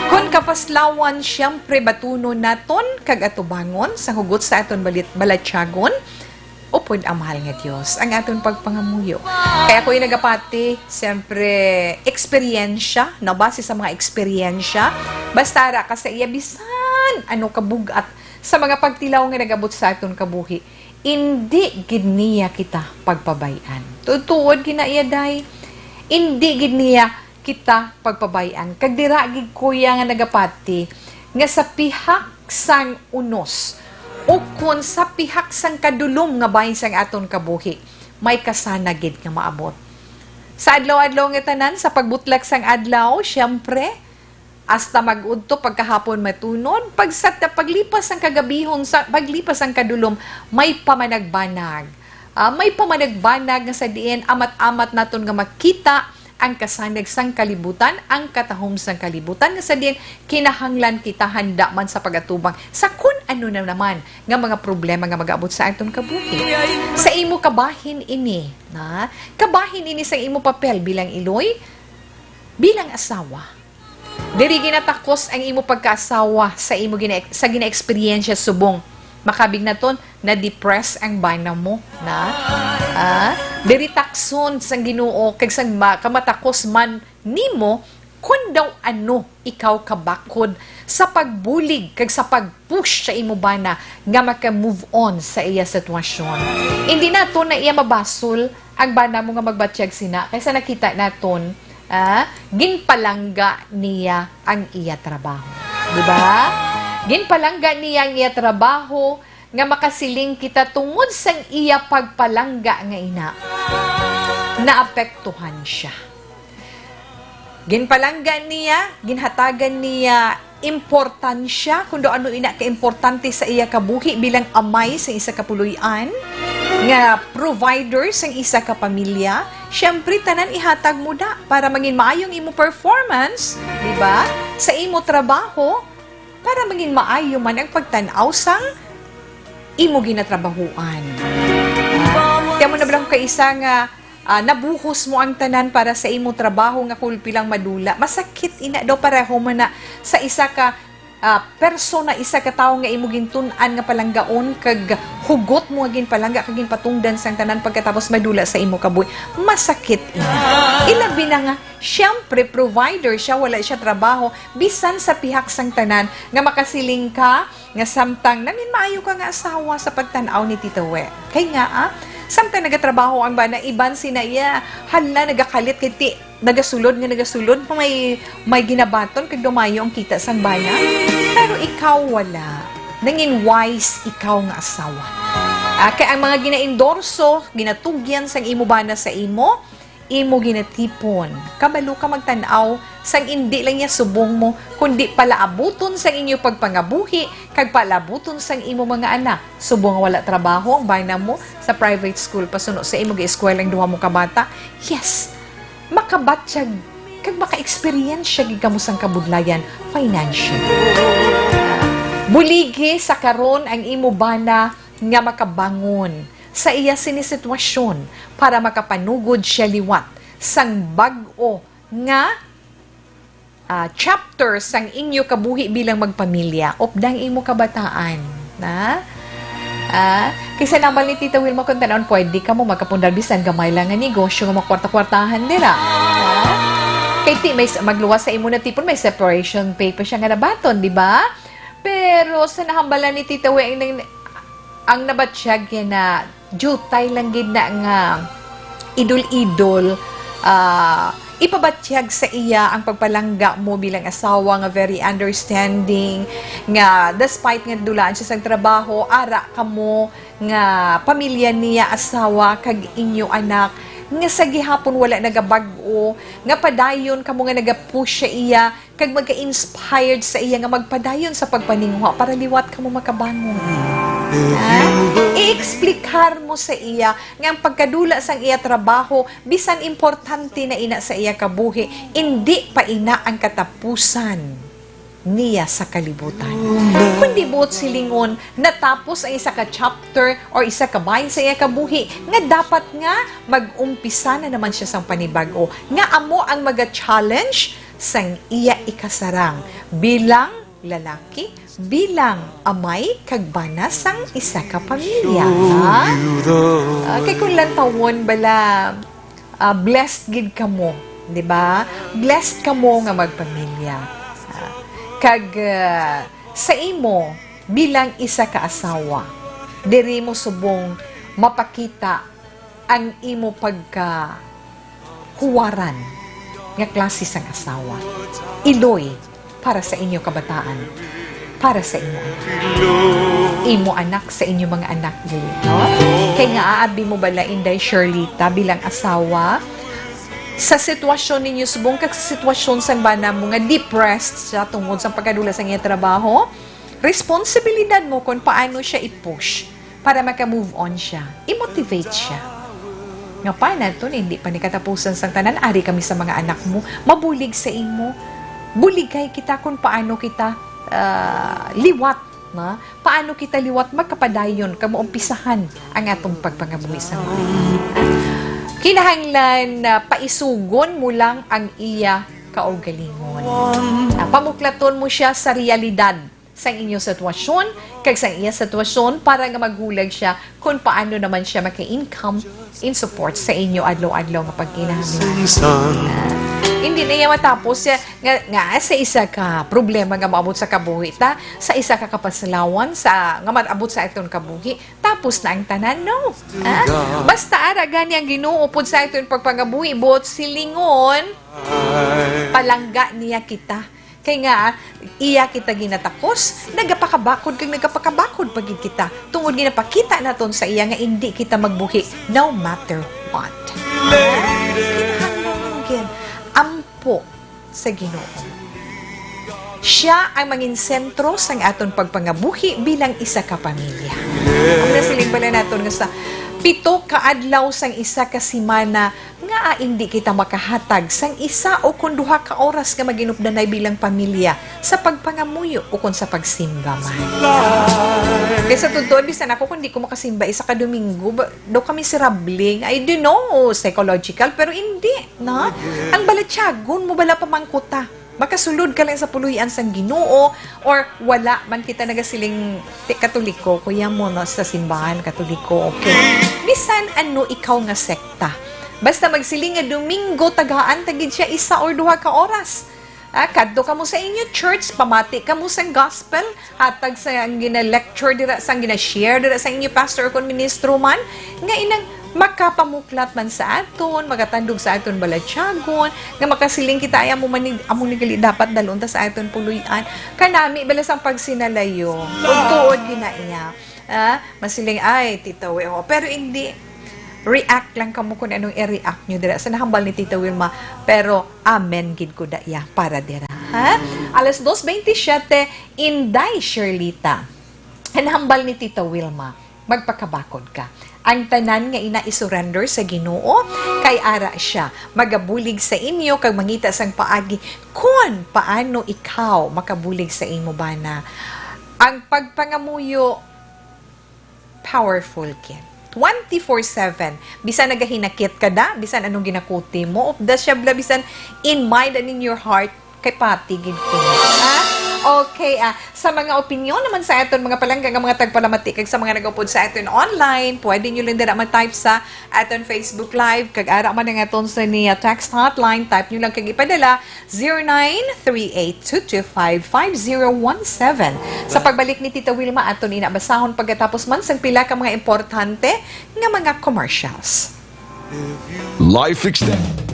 Kon kapaslawan, siyempre, batunon naton kag atubangon sa hugot sa aton balit-, balatyagon, upod ang mahal nga Dios ang aton pagpangamuyo. Kaya ako'y nagapati, siyempre, eksperyensya, no? Base sa mga eksperyensya, basta ara ka sa iya, bisan ano kabug-at sa mga pagtilaw nga nagabot sa aton kabuhi, indi gid niya kita pagpabay-an. Tuod-tuod gid na iya, day. Indi gid niya kita pagpabay-an. Kag dira gid, kuya, nga nagapati nga sa pihak sang unos ukon sa pihak sang kadulom nga bahin sang aton kabuhi, may kasana gid nga maabot. Sa adlaw-adlaw nga tanan, sa pagbutlak sang adlaw, siyempre, hasta mag-udto pagkahapon matunod, pagsat-, paglipas sang kagabihon, sa paglipas sang kadulom, may pamanagbanag. Ah, may pamanagbanag nga sa diin amat-amat naton nga makita ang kasanag sang kalibutan, ang katahom sang kalibutan, nga sa diin kinahanglan kita handa man sa pag-atubang sa kun ano na naman nga mga problema nga mag-abot sa aton kabuhi. Sa imo kabahin ini, na? Kabahin ini sa imo papel bilang iloy, bilang asawa. Diri ginatakos ang imo pagkaasawa sa imo gina-, sa ginaeksperyensya subong Makabig naton, na-depress ang bana mo, na? Ah, diri takson sang Ginoo, kag sang ma-, kamatakos man nimo, kon daw ano ikaw kabakod sa pagbulig kag sa pag-push sa imo bana nga maka-move on sa iya sitwasyon. Hindi naton na iya mabasol ang bana mo nga magbatyag sina, kaysa nakita naton, ah, ginpalangga niya ang iya trabaho. Di ba? Ginpalangga niya ang iya trabaho nga makasiling kita tungod sang iya pagpalangga nga ina. Naapektuhan siya. Ginpalangga niya, ginhatagan niya importansya, kung daw ano ina kaimportante sa iya kabuhi bilang amay sa isa ka puloy-an, nga provider sang isa ka pamilya. Siyempre, tanan ihatag mo da para mangin maayo ang imo performance, di ba? Sa imo trabaho, para mangin maayo man ang pagtan-aw sang imo ginatrabahuan. Ah, kaya mo na ba lang kaisa nga, ah, nabuhos mo ang tanan para sa imo trabaho nga kulpi lang madula? Masakit ina daw, pareho man na sa isa ka, ah, persona, isa ka tawo nga imo gintun-an nga palanggaon kag hugot mo nga ginpalangga kag ginpatungdan sang tanan pagkatapos madula sa imo kabuhi. Masakit ina. Ilabi na nga, siyempre, provider siya, wala siya trabaho, bisan sa pihak sang tanan nga makasiling ka, nga samtang nangin maayo ka nga asawa sa pagtan-aw ni Tita We. Kay nga, ah, samtang nagatrabaho ang bana, iban sina iya, hala, nagakalit kay ti, nagasulod nga nagasulod, may, may ginabaton, kag dumayo ang kita sang bana. Pero ikaw wala. Nangin wise ikaw nga asawa. Ah, kay ang mga ginaendorso, ginatugyan sang imo bana sa imo, imo ginatipon. Kabalo ka magtan-aw sang indi lang niya subong mo, kundi palaabuton sang inyo pagpangabuhi kag palaabuton sang imo mga anak. Subong nga wala trabaho ang bana mo, sa private school pa suno sa imo gieskwela ang duha mo ka bata. Yes, makabatyag kag maka-eksperyensya gid kamo sang kabudlayan financially. Buligi sa karon ang imo bana nga makabangon sa iya sini sitwasyon para makapanugod siya liwat sang bag-o nga, ah, chapter sang inyo kabuhi bilang magpamilya. Updang imo kabataan, na? Ah, kaysa nambal ni Tita Wilma, kung tanan, pwede ka mo makapundar bisan gamay lang nga negosyo nga makwarta-kwartahan dira. Ah? Kay ti, may s-, magluwas sa imo na tipon, may separation pay pa siya nga nabaton, di ba? Pero sa nahambalan ni Tita Wi, ang, ang nabatyag niya na diutay lang gid na nga idol-idol, ah, ipabatyag sa iya ang pagpalangga mo bilang asawa nga very understanding, nga despite nga dulaan siya sa trabaho, ara kamo nga pamilya niya, asawa, kag inyo anak, nga sa gihapon wala nagabag-o, nga padayon kamo nga nagapush sa iya, kag magka-inspired sa iya nga magpadayon sa pagpaninguha para liwat kamo makabangon. Ha? I-explicar mo sa iya nga ang pagkadula sang iya trabaho, bisan importante na ina sa iya kabuhi, indi pa ina ang katapusan niya sa kalibutan. Kundi buot silingon, natapos ang isa ka chapter or isa ka bahin sa iya kabuhi nga dapat nga mag-umpisa na naman siya sang panibag-o, nga amo ang maga-challenge sang iya ikasarang bilang lalaki, bilang amay kag bana sang isa ka pamilya, ha? Ah, kay kung lantawon bala, ah, blessed gid kamo, di ba? Blessed kamo nga magpamilya. Ah, kag, ah, sa imo bilang isa ka asawa, diri mo subong mapakita ang imo pagkahuwaran nga klase sang asawa. Iloy para sa inyo kabataan, para sa inyo anak. Imo anak sa inyo mga anak diri, no? Kay nga aabi mo bala, Inday Shirlita, bilang asawa, sa sitwasyon ninyo subong kag sa sitwasyon sang bana mo nga depressed siya tungod sa pagkadula sa iya trabaho, responsibilidad mo kung paano siya i-push para maka-move on siya, i-motivate siya. Nga pa naton, hindi pa ni katapusan sang tanan, ari kami sa mga anak mo, mabulig sa imo. Buligay kita kung paano kita, ah, liwat, na? Paano kita liwat magkapadayon kag maumpisahan ang atong pagpangabuhi sa mga. Kinahanglan na paisugon mo lang ang iya kaugalingon. Ah, pamuklaton mo siya sa realidad sa inyo sitwasyon, kag sa iya sitwasyon para nga maghulag siya kung paano naman siya maka-income in support sa inyo adlaw-adlaw nga pagkinahanglan. Hindi na iya matapos siya nga, nga sa isa ka problema nga maabot sa kabuhi ta, sa isa ka kapaslawan sa, nga maabot sa aton kabuhi, tapos na ang tanan, no? Ha? Basta ara gani ang Ginoo upod sa aton pagpangabuhi, buot silingon, palangga niya kita. Kay nga, iya kita ginatakos, nagapakabakod kag nagapakabakod pa gid kita. Tungod ginapakita naton sa iya nga indi kita magbuhi, no matter what. Kinahanglan lang gid ampo sa Ginoo. Siya ang mangin sentro sang aton pagpangabuhi bilang isa ka pamilya. Ang nasiling bala naton nga sa pito ka adlaw sang isa ka semana, ngaa indi kita makahatag sang isa o kon duha ka oras nga maginupdanay bilang pamilya sa pagpangamuyo o kon sa pagsimba man? Kay sa totoo, bisan ako, kung di ko makasimba isa ka Domingo, ba, daw kami sirabling. I don't know, psychological, pero hindi, no? Ang balatyagon mo bala pamangkuta. Makasulod ka lang sa puloy-an sang Ginoo, or wala man kita nagasiling ti-, Katoliko, kuya mo, no, sa simbahan Katoliko, okay? Bisan ano ikaw nga sekta. Basta magsiling nga Domingo, tagaan ta gid siya isa or duha ka oras. Ah, kadto kamo sa inyo church, pamati kamo sang gospel, hatag sa ang gina-lecture dira, sang gina-share dira sa inyo pastor o kon ministro man, nga inang makapamuklat man sa aton, makatandog sa aton balatyagon, nga makasiling kita, "Ay, amo man ni, amo ni gali dapat dalon ta sa aton puloy-an." Kanami bala sang pagsinalayo, ug tuod gina iya. Ah, masiling, "Ay, Tita Wil, oh." Pero hindi, react lang kamo kung anong i-react nyo dira sa nahambal ni Tita Wilma. Pero amen gid ko da iya para dira, ha? Alas dos veintisiete, Inday Shirlita. Ang hambal ni Tita Wilma, magpakabakod ka. Ang tanan nga ina isurrender sa Ginoo, kay ara siya magabulig sa inyo kag mangita sang paagi kon paano ikaw makabulig sa imo bana. Ang pagpangamuyo, powerful gid. Twenty-four seven. Bisan nagahinakit ka da, bisan anong ginakuti mo, upda siya bala, bisan in mind and in your heart, kay pati gid ko. Ha? Okay, ah, sa mga opinyon naman sa aton mga palangga nga mga tagpalamati kag sa mga nag-upod sa aton online, pwede nyo lang dira mag-type sa aton Facebook Live, kag ara man ang aton sa niya text hotline, type nyo lang kag ipadala, zero nine three eight two two five five zero one seven. Sa pagbalik ni Tita Wilma, aton ina basahon pagkatapos man sang pila ka mga importante nga mga commercials. Life Extend.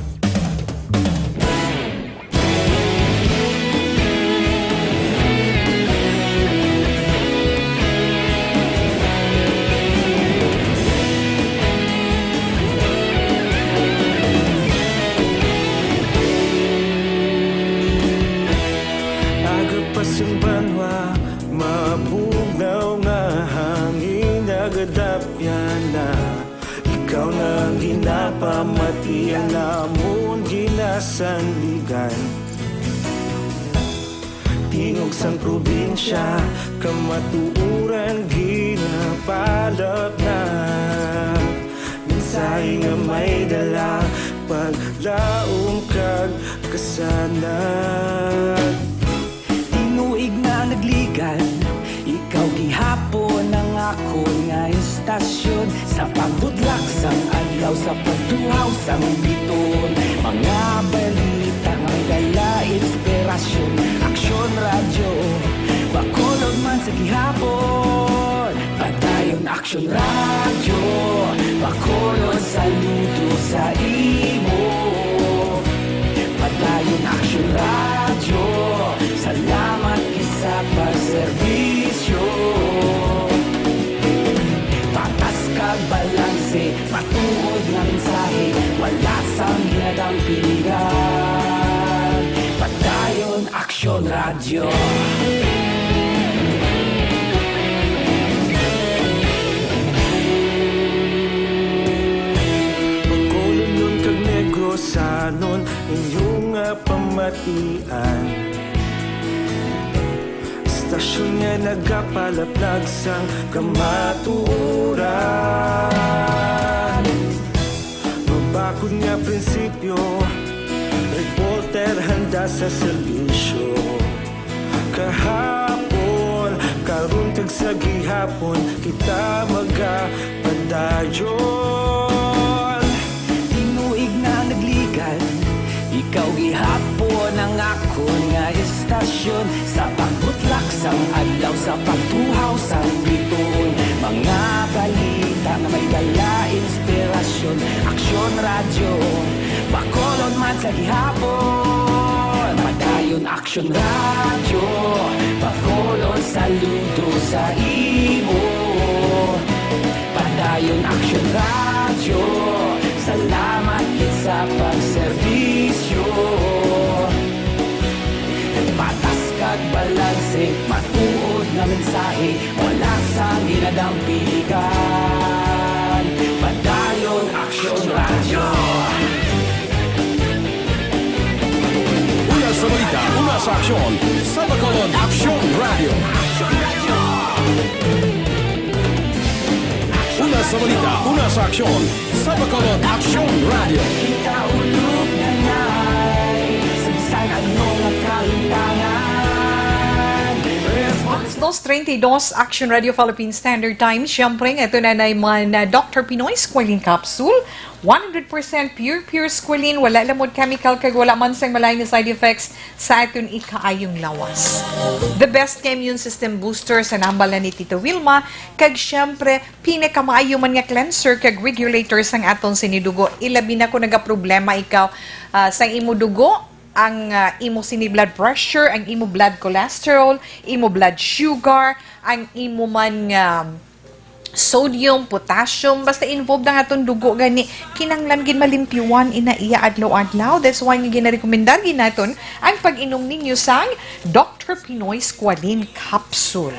Aga pa sing banwa, mabugnaw nga hangin nagadapyan na. Ikaw na ang ginapamati, ang amon ginasandigan. Tingog sang probinsya, kamatuoran ginapalapnag. Mensahe nga may dala, paglaom kag kasanag. Tinuig na nagligan, ikaw gihapon ang akon nga istasyon. Sa pagbudlak sang adlaw, sa pagtuhaw sang biton, mga balita may dala inspirasyon. Aksyon Radyo, Bacolod man sa gihapon. Padayon Aksyon Radyo, Bacolod, saludo sa imo. Padayon Aksyon Radyo, salamat gid sa pagserbisyo. Patas kag balanse, matuod nga mensahe, wala sang ginadampingan. Padayon Aksyon Radyo. Bacolodnon kag Negrosanon, inyo nga pamatian. Istasyon nga nagapalaplag sang kamatuoran. Mabakod nga prinsipyo, reporter handa sa serbisyo. Kahapon Gihapon kita magapadayon. Tinuig na nagligan, ikaw gihapon ang akon nga estasyon. Sa pagbutlak sang adlaw, sa pagtuhaw sang bituon, mga balita nga may dala inspirasyon. Aksyon Radyo, Bacolod man sa gihapon. Padayon Aksyon Radyo, Bacolod, saludo sa imo. Padayon Aksyon Radyo, salamat gid sa pagserbisyo. Patas kag balanse, matuod nga mensahe, wala sang ginadampigan. Padayon Aksyon Radyo. Una sa balita, una sa aksyon, sa Bacolod Aksyon Radyo. Una sa balita, una sa aksyon, sa Bacolod Aksyon Radyo. Kita ulog na nay, sa bisan ano nga kahitangan. Response. Dos treinta y dos, Action Radio Philippine Standard Time. Siyempre, nga ito na nay man, uh, Doctor Pinoy Squalene Capsule. One hundred percent pure, pure squalene. Wala lamod chemical kag wala man sang malain nga side effects sa aton ikaayong lawas. The best nga immune system booster sa nambal na ni Tita Wilma. Kag siyempre, pinakamaayo man nga cleanser kag regulator sang aton sini dugo. Ilabi na kung nagaproblema ikaw, ah, sa imo dugo, ang, ah, imo sini blood pressure, ang imo blood cholesterol, imo blood sugar, ang imo man nga sodium, potassium, basta involved ang aton dugo gani, kinahanglan gid malimpyuhan ina iya adlaw-adlaw. That's why nga ginarekomendar gid naton ang pag-inom ninyo sang Doctor Pinoy Squalene Capsule.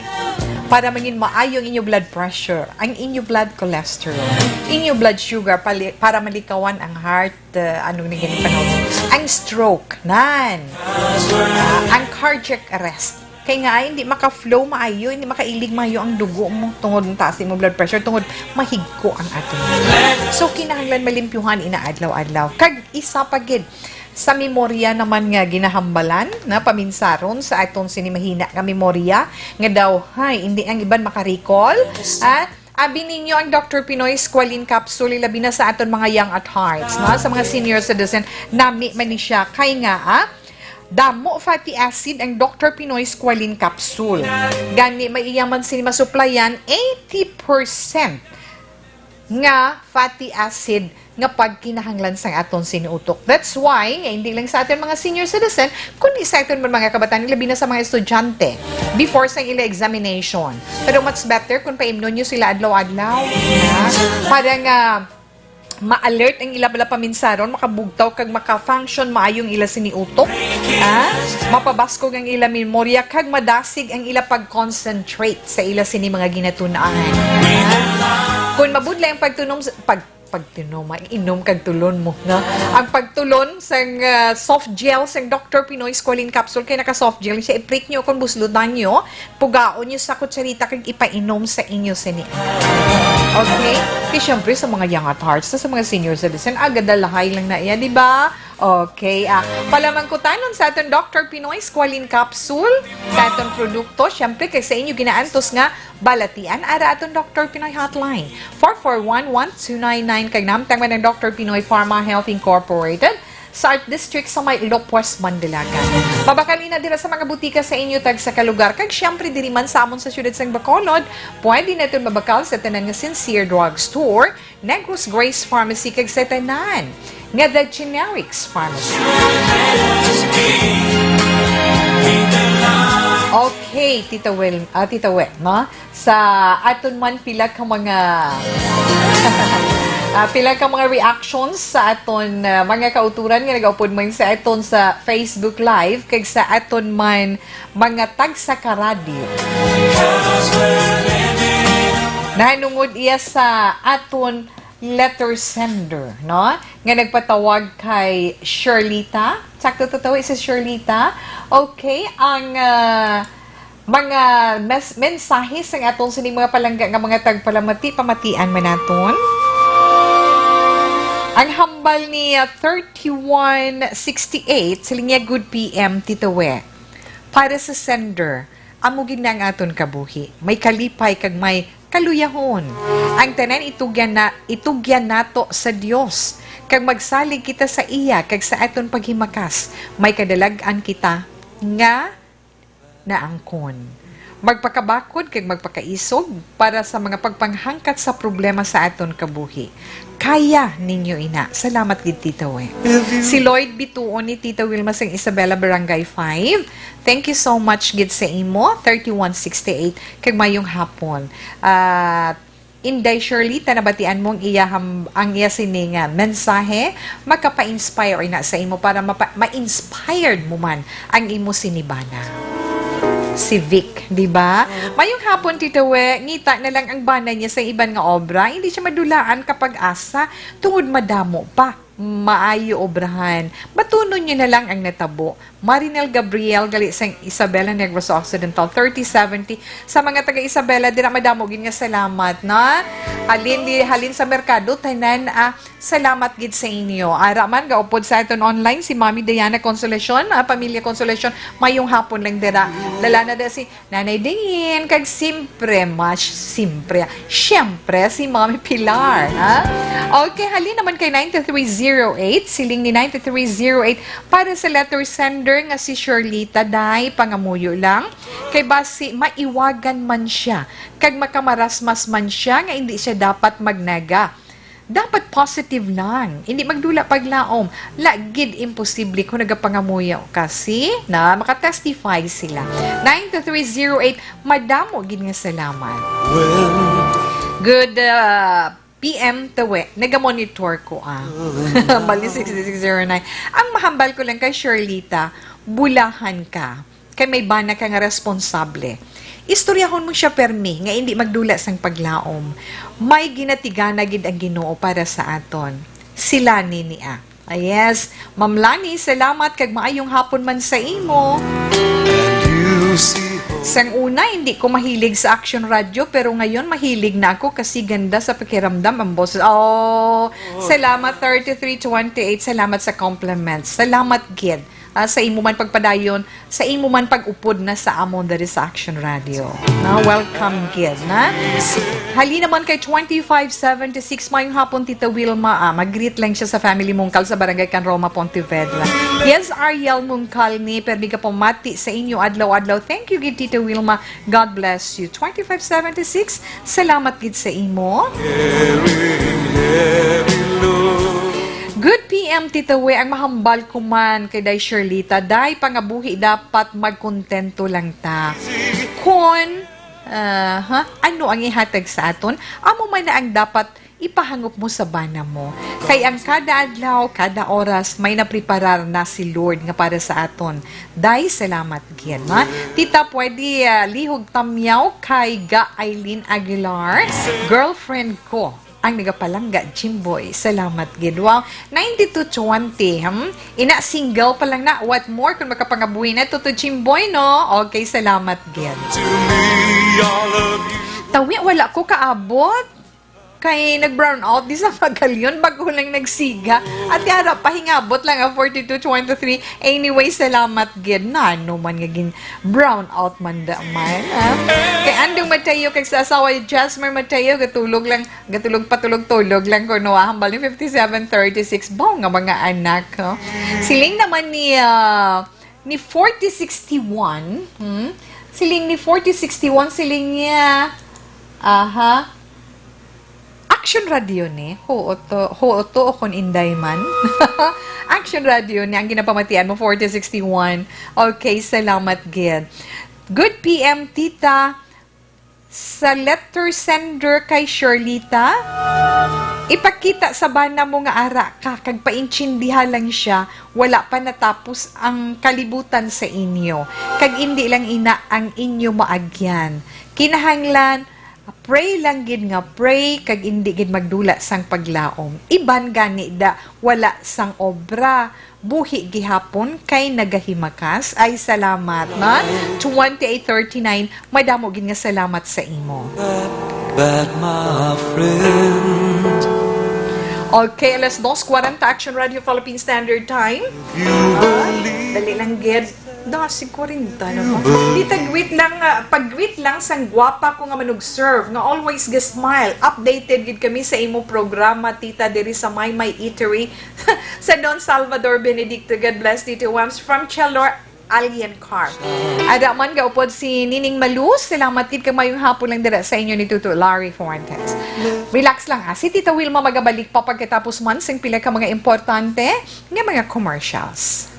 Para mangin maayo ang inyo blood pressure, ang inyo blood cholesterol, inyo blood sugar, pali-, para malikawan ang heart, uh, ano ni gani panahon? Ang stroke, nan. Ah, ang cardiac arrest. Kay nga, ay, hindi maka-flow maayo, hindi makailig maayo ang dugo mo tungod ang taas mo blood pressure, tungod mahigko ang aton. So, kinahanglan malimpyuhan ina adlaw-adlaw. Kag isa pa gid, sa memorya naman nga ginahambalan na paminsaron sa aton sini mahina nga memorya, nga daw, hay, hindi ang iban maka-recall, ah, abi ninyo ang Doctor Pinoy Squalene Capsule, labi na sa aton mga young at hearts, no? Sa mga senior citizen, nami man ni siya. Kay nga, ah, damo fatty acid ang Doctor Pinoy Squalene Capsule. Gani, may iya man sini masuplayan eighty percent nga fatty acid nga pagkinahanglan sang aton sini utok. That's why, nga hindi lang sa aton mga senior citizen, kundi sa aton man mga kabataan, labi na sa mga estudyante, before sang ila examination. Pero much better kung paimnon nyo sila adlaw-adlaw. Ha? Para nga ma-alert ang ila bala paminsaron, makabugtaw kag maka-function maayo ang ila sini utok. Ha? Mapabaskog ang ila memorya kag madasig ang ila pag-concentrate sa ila sini mga ginatun-an. Ha? Kung mabudlay ang pagtunom, pag Pagtinom, mag-inom kag tulon mo, no? Ang pagtulon sang, ah, soft gel sang Doctor Pinoy Squalene Capsule, kay naka soft gel siya, i-prick nyo kung buslutan nyo, pugaon nyo sa kutsarita kag ipainom sa inyo sini. Okay? Kay syempre sa mga young at hearts, sa mga senior citizen, aga dalahay lang na iya, di ba? Okay, ah, palamangkutanon sa aton Doctor Pinoy Squalene Capsule, sa aton produkto, syempre kay sa inyo ginaantos nga balatian, ara aton Doctor Pinoy Hotline, four four one, one two nine nine, kag nahamtang man ang Doctor Pinoy Pharma Health Incorporated sa Art District sa may Lopez, Mandalagan. Mabakal ina dira sa mga butika sa inyo tagsa ka lugar, kag syempre diri man sa amon sa siyudad sang Bacolod, pwede naton mabakal sa tanan nga Sincere Drug Store, Negros Grace Pharmacy, kag sa tanan nga The Generics Pharmacy. Okay, Tita Wel, ah, Tita Wel, no? Sa aton man pila ka mga, ah, pila ka mga reactions sa aton, ah, mga kauturan nga nagaupod man sa aton sa Facebook Live, kag sa aton man mga tagsa ka radyo. Nahanungod iya sa aton letter sender, no? Nga nagpatawag kay Shirlita. Sakto to, tawi si Shirlita. Okay, ang, ah, mga mes-, mensahe sa aton sining mga palangga nga mga tagpalamati, pamatian man naton. Ang hambal ni, ah, thirty-one sixty-eight, siling niya, "Good P M, Tito We." Para sa sender, Amo gid na ang aton kabuhi, may kalipay kag may kaluyahon. Ang tanan itugyan na, itugyan nato sa Dios, kag magsalig kita sa iya kag sa aton paghimakas. May kadalag-an kita nga naangkon. Magpakabakod kag magpakaisog para sa mga pagpanghangkat sa problema sa aton kabuhi. Kaya ninyo ina. Salamat gid, Tita We. Si Lloyd Bituon ni Tita Wilma sang Isabela, Barangay five. Thank you so much gid sa imo, thirty-one sixty-eight, kag mayong hapon. At Inday Shirlita, nabatian mo ang iya ham-, ang iya sini nga mensahe, makapa-inspire ina sa imo para mapa-, ma-inspired mo man ang imo sini bana. Si Vic, di ba? Mayong hapon, Tita We. Ngita na lang ang bana niya sa iban nga obra. Hindi siya madulaan kapag asa tungod madamo pa. Maayo obrahan. Batunon niyo na lang ang natabo. Marinel Gabriel, gali sang Isabela, Negros Occidental, thirty seventy. Sa mga taga Isabela, dira madamo gid nga salamat, na? Halin di, halin sa merkado, tanan, ah, salamat gid sa inyo. Ara man, gaupod sa aton online, si Mami Diana Consolacion, ah, Pamilya Consolacion, mayong hapon lang dira. Lala na da si Nanay Dingin, kag simpre, mas simpre, siyempre, si Mami Pilar, ha? Okay, halin naman kay nine three zero eight, siling ni nine three zero eight, para sa letter sender nga si Shirlita, day, pangamuyo lang. Kay basi, maiwagan man siya, kag makamarasmas man siya nga hindi siya dapat magnaga. Dapat positive lang. Hindi magdula paglaom. La gid imposible kung nagapangamuyo ka. See? Na, makatestify sila. Nine two three zero eight, madamo gid nga salamat. Good, uh, P M Tawe. Nagamonitor ko, ah. Bali, six six zero nine. Ang mahambal ko lang kay Shirlita, bulahan ka. Kay may bana ka nga responsable. Istoryahon mo siya permi nga indi magdula sang paglaom. May ginatigana gid ang Ginoo para sa aton. Si Lani ni, ah. Ah, yes. Ma'am Lani, salamat kag maayong hapon man sa imo. Sang una, hindi ko mahilig sa Action Radio, pero ngayon mahilig na ako kasi ganda sa pakiramdam ang boses. Oh, salamat, thirty-three twenty-eight. Salamat sa compliments. Salamat gid, ah, sa imo man pagpadayon, sa imo man pag-upod na sa amon diri sa Action Radio. Na, welcome gid, na. Hali naman kay twenty-five seventy-six, mayong hapon, Tita Wilma. Ah, mag-greet lang siya sa family Mungkal sa Barangay Can Roma, Pontevedra. Yes, Ariel Mungkal ni, permi ka pamati sa inyo adlaw-adlaw. Thank you gid, Tita Wilma. God bless you. Twenty-five seventy-six, salamat gid sa imo. Good P M, Tita We, ang mahambal ko man kay Day Shirlita, Day, pangabuhi dapat magkontento lang ta. Kon, ah, ha? Ano ang ihatag sa aton? Amo man na ang dapat ipahangop mo sa bana mo. Kay ang kada adlaw, kada oras, may napreparar na si Lord nga para sa aton. Day, salamat gid, ha? Tita, pwede, ah, lihog tamyaw kay Ga Eileen Aguilar, girlfriend ko ang nagapalangga, Jimboy. Salamat gid. Wow, ninety-two twenty, hmm? Ina, single pa lang na. What more kung makapangabuhi na to, to Jimboy, no? Okay, salamat gid. Tawi, wala ko kaabot. Kay nag-brown out di sa Magalyon, bago lang nagsiga. At yara, pahingabot lang ang forty-two twenty-three. Anyway, salamat gid. Nano man nga gin brown out man da man, ha? Kay Andong Mateo, kag sa asawa, Jasmer Mateo, gatulog lang, gatulog patulog-tulog lang ko, no? Ah, hambal ni fifty-seven thirty-six, baw nga mga anak, no? Siling naman ni, ah, ni forty sixty-one, hmm? Siling ni forty sixty-one, siling niya, aha, Action Radio ni, huo to, huo to o kon inday man. Action Radio ni, ang ginapamatian mo, forty sixty-one. Okay, salamat gid. Good P M, Tita. Sa letter sender kay Shirlita, ipakita sa bana mo nga ara ka, kag paintindiha lang siya, wala pa natapos ang kalibutan sa inyo, kag indi lang ina ang inyo maagyan. Kinahanglan, pray lang gid nga pray, kag indi gid magdula sang paglaom. Iban gani da, wala sang obra, buhi gihapon kay nagahimakas. Ay, salamat, na? Twenty-eight thirty-nine, madamo gid nga salamat sa imo. But my friend, Okay, alas dos kwarenta, Action Radio Philippine Standard Time. If you believe, dali lang gid. Dasig kwarenta na ba? Tita, greet lang, ah, pag-greet lang sang gwapa ko nga manug-serve, nga always ga-smile. Updated gid kami sa imo programa, tita, diri sa Maymay Eatery sa Don Salvador Benedicto. God bless, Tito Wams, from Chalor, Alien Car. Ada man gaupod si Nining Malu, salamat gid kag mayong hapon lang dira sa inyo ni Tuto Larry Fuentes. Relax lang, ah. Si Tita Wilma magabalik pa pagkatapos man sing pila ka mga importante nga mga commercials.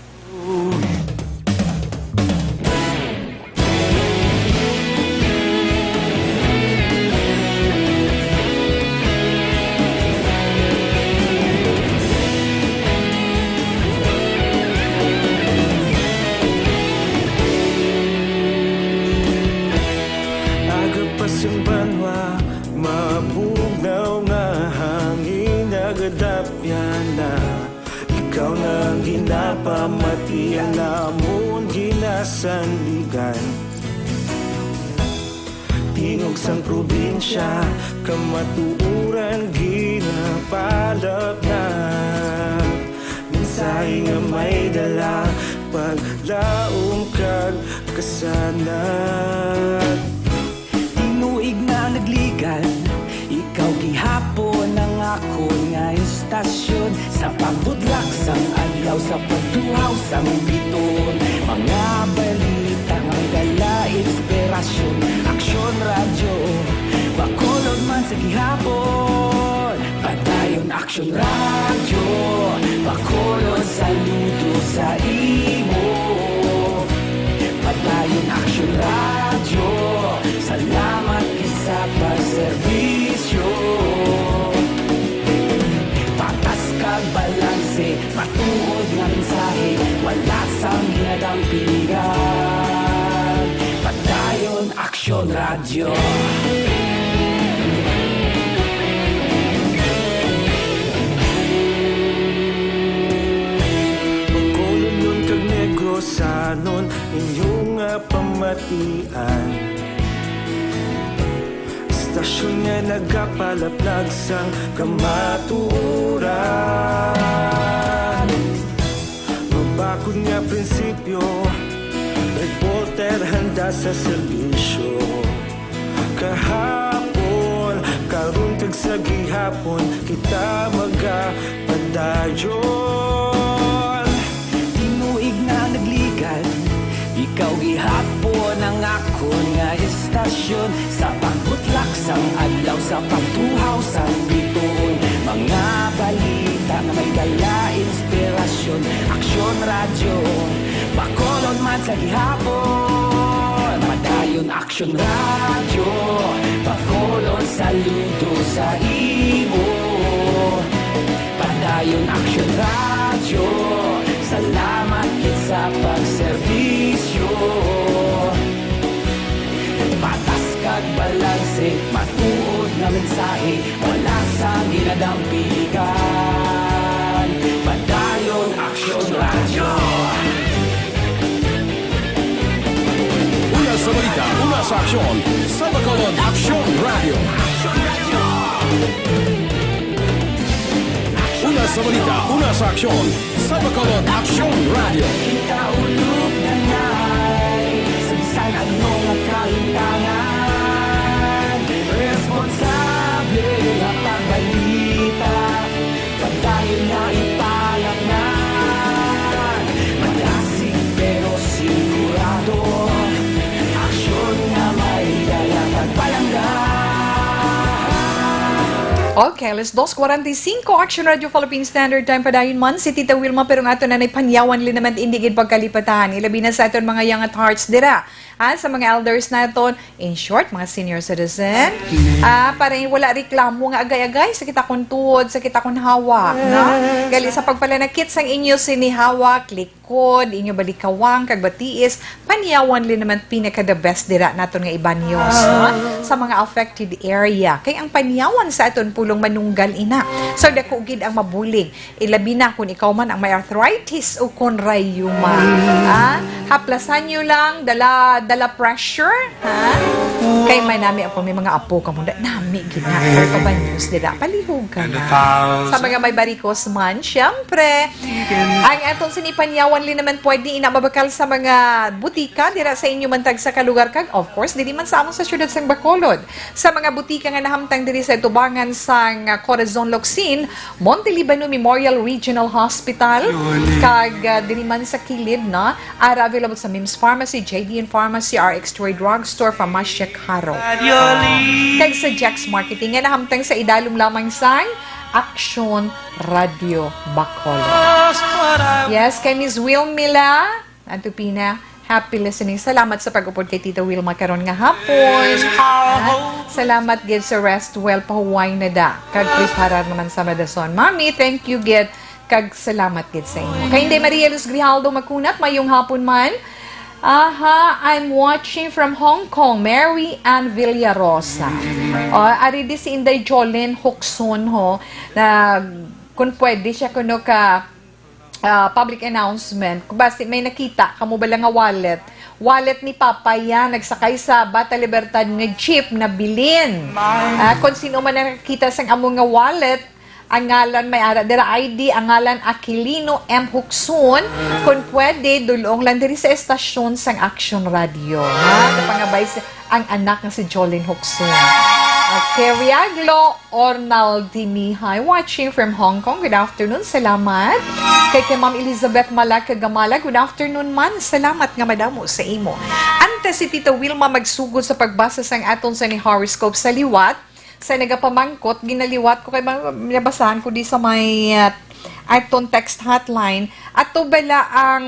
Aga pa sing banwa, mabugnaw nga hangin, nagadapyan na. Ikaw na ang ginapamatian namon, ginasandigan. Tingog sang probinsya, kamatuoran ginapalapnap. Mensahe nga may dala, paglaom kag kasanag. Tinuig na nagligan, ikaw gihapon ang akon nga istasyon. Sa pagbutlak sang adlaw, sa pagtuhaw sang biton, mga balita nga may dala inspirasyon. Aksyon Radyo, Bacolod man sa gihapon. Padayon Aksyon Radyo, Bacolod, saludo sa imo. Padayon Aksyon Radyo, salamat gid sa pagserbisyo. Patas kag balanse, matuod nga mensahe, wala sang ginadampigan. Padayon Aksyon Radyo. Bacolodnon kag Negrosanon, inyo nga pamatian. Istasyon nga nagapalaplag sang kamatuoran. Mabakod nga prinsipyo, reporter handa sa serbisyo. Kahapon, karon kag sa gihapon, kita magapadayon. Tinuig na nagligan, ikaw gihapon ang akon nga istasyon. Sa pagbutlak sang adlaw, sa pagtuhaw sang bituon, mga balita nga may dala inspirasyon. Aksyon Radyo, Bacolod man sa gihapon. Padayon Aksyon Radyo, Bacolod, saludo sa imo. Padayon Aksyon Radyo, salamat gid sa pagserbisyo. Patas kag balanse, matuod nga mensahe, wala sang ginadampigan. Padayon Aksyon Radyo. Una sa balita, una sa aksyon, sa Bacolod Aksyon Radyo. Una sa balita, una sa aksyon, sa Bacolod Aksyon Radyo. Kita ulog na ngay, sa bisan ano nga kalintangan, responsable nga pagbalita, padayon na ipalapngan. Madasig pero sigurado, aksyon nga may dala kag palangga. Okay, alas dos cuarenta y cinco, Action Radio Philippine Standard Time. Padayon man si Tita Wilma, pero ang aton na Panyawan Liniment, hindi gid pagkalipatan. Ilabi na sa aton mga young at hearts dira. Ah, sa mga elders naton, in short, mga senior citizen. Ah, para wala reklamo nga agay-agay, sa kita kon tuod, sa kita kon hawak, no? Gali sa pagpalanakit sang inyo sini hawak, likod, inyo balikawang, kag batiis, Panyawan Liniment pinaka the best dira naton nga ibanyos, no? Sa mga affected area. Kay ang Panyawan sa aton pulong manunggal ina. So, dako gid ang mabulig. Ilabi na kung ikaw man ang may arthritis o kung rayuma. Ah, haplasan nyo lang, dala, dala pressure, ha? Kay may nami ako, may mga apo ka muna. Nami, gina. Pero pa ba news nila? Palihog ka na. Sa mga may barikos man, syempre. Ang aton sinipanyawan li naman pwede ina mabakal sa mga butika, dira sa inyo man tag sa kalugar kag, of course, dili man sa amon sa syudad sang Bacolod. Sa mga butika nga nahamtang diri sa tubangan sang, ah, Corazon Locsin, Monte Libano Memorial Regional Hospital, kag, ah, diri man sa kilid na, ara available sa Mims Pharmacy, J D N Pharmacy, R X Toy Drugstore, Farmacia Caro. Kag sa Jax Marketing nga nahamtang sa idalom lamang sang Action Radio Bacolod. Yes, kay Miss Wilmila Antupina, happy listening. Salamat sa pag-upod kay Tita Wilma karon nga hapon. Ah, salamat gid sa Rest Well, pahuway na da. Kag preparar naman sa madason. Mami, thank you gid. Kag salamat gid sa inyo. Kay Inday Maria Luz Grijaldo Makunat, mayong hapon man. Aha, I'm watching from Hong Kong, Mary Ann Villarosa. O, ari di si Inday Jolene Huxon, ho, na kung pwede siya kuno ka, ah, public announcement. Kung basi may nakita kamo bala nga wallet, wallet ni Papa yan, nagsakay sa Bata Libertad nga jeep, nabilin. Ah, kung sino man ang nakakita sang amo nga wallet, ang ngalan may ara dira I D, ang ngalan Aquilino M. Huxon. Kung pwede, dulong lang diri sa estasyon sang Action Radio, ha? Kapangabay sa ang anak nga si Jolene Huxon. Okay, Riaglo Ornaldinihay, watching from Hong Kong. Good afternoon, salamat. Kay, kay Ma'am Elizabeth Malacagamala, good afternoon man. Salamat nga madamo sa imo. Antes si Tita Wilma magsugod sa pagbasa sang aton sa ni horoscope sa liwat, sa nagapamangkot, ginaliwat ko kay ma-, nabasahan ko di sa may, uh, aton text hotline. Ato bala ang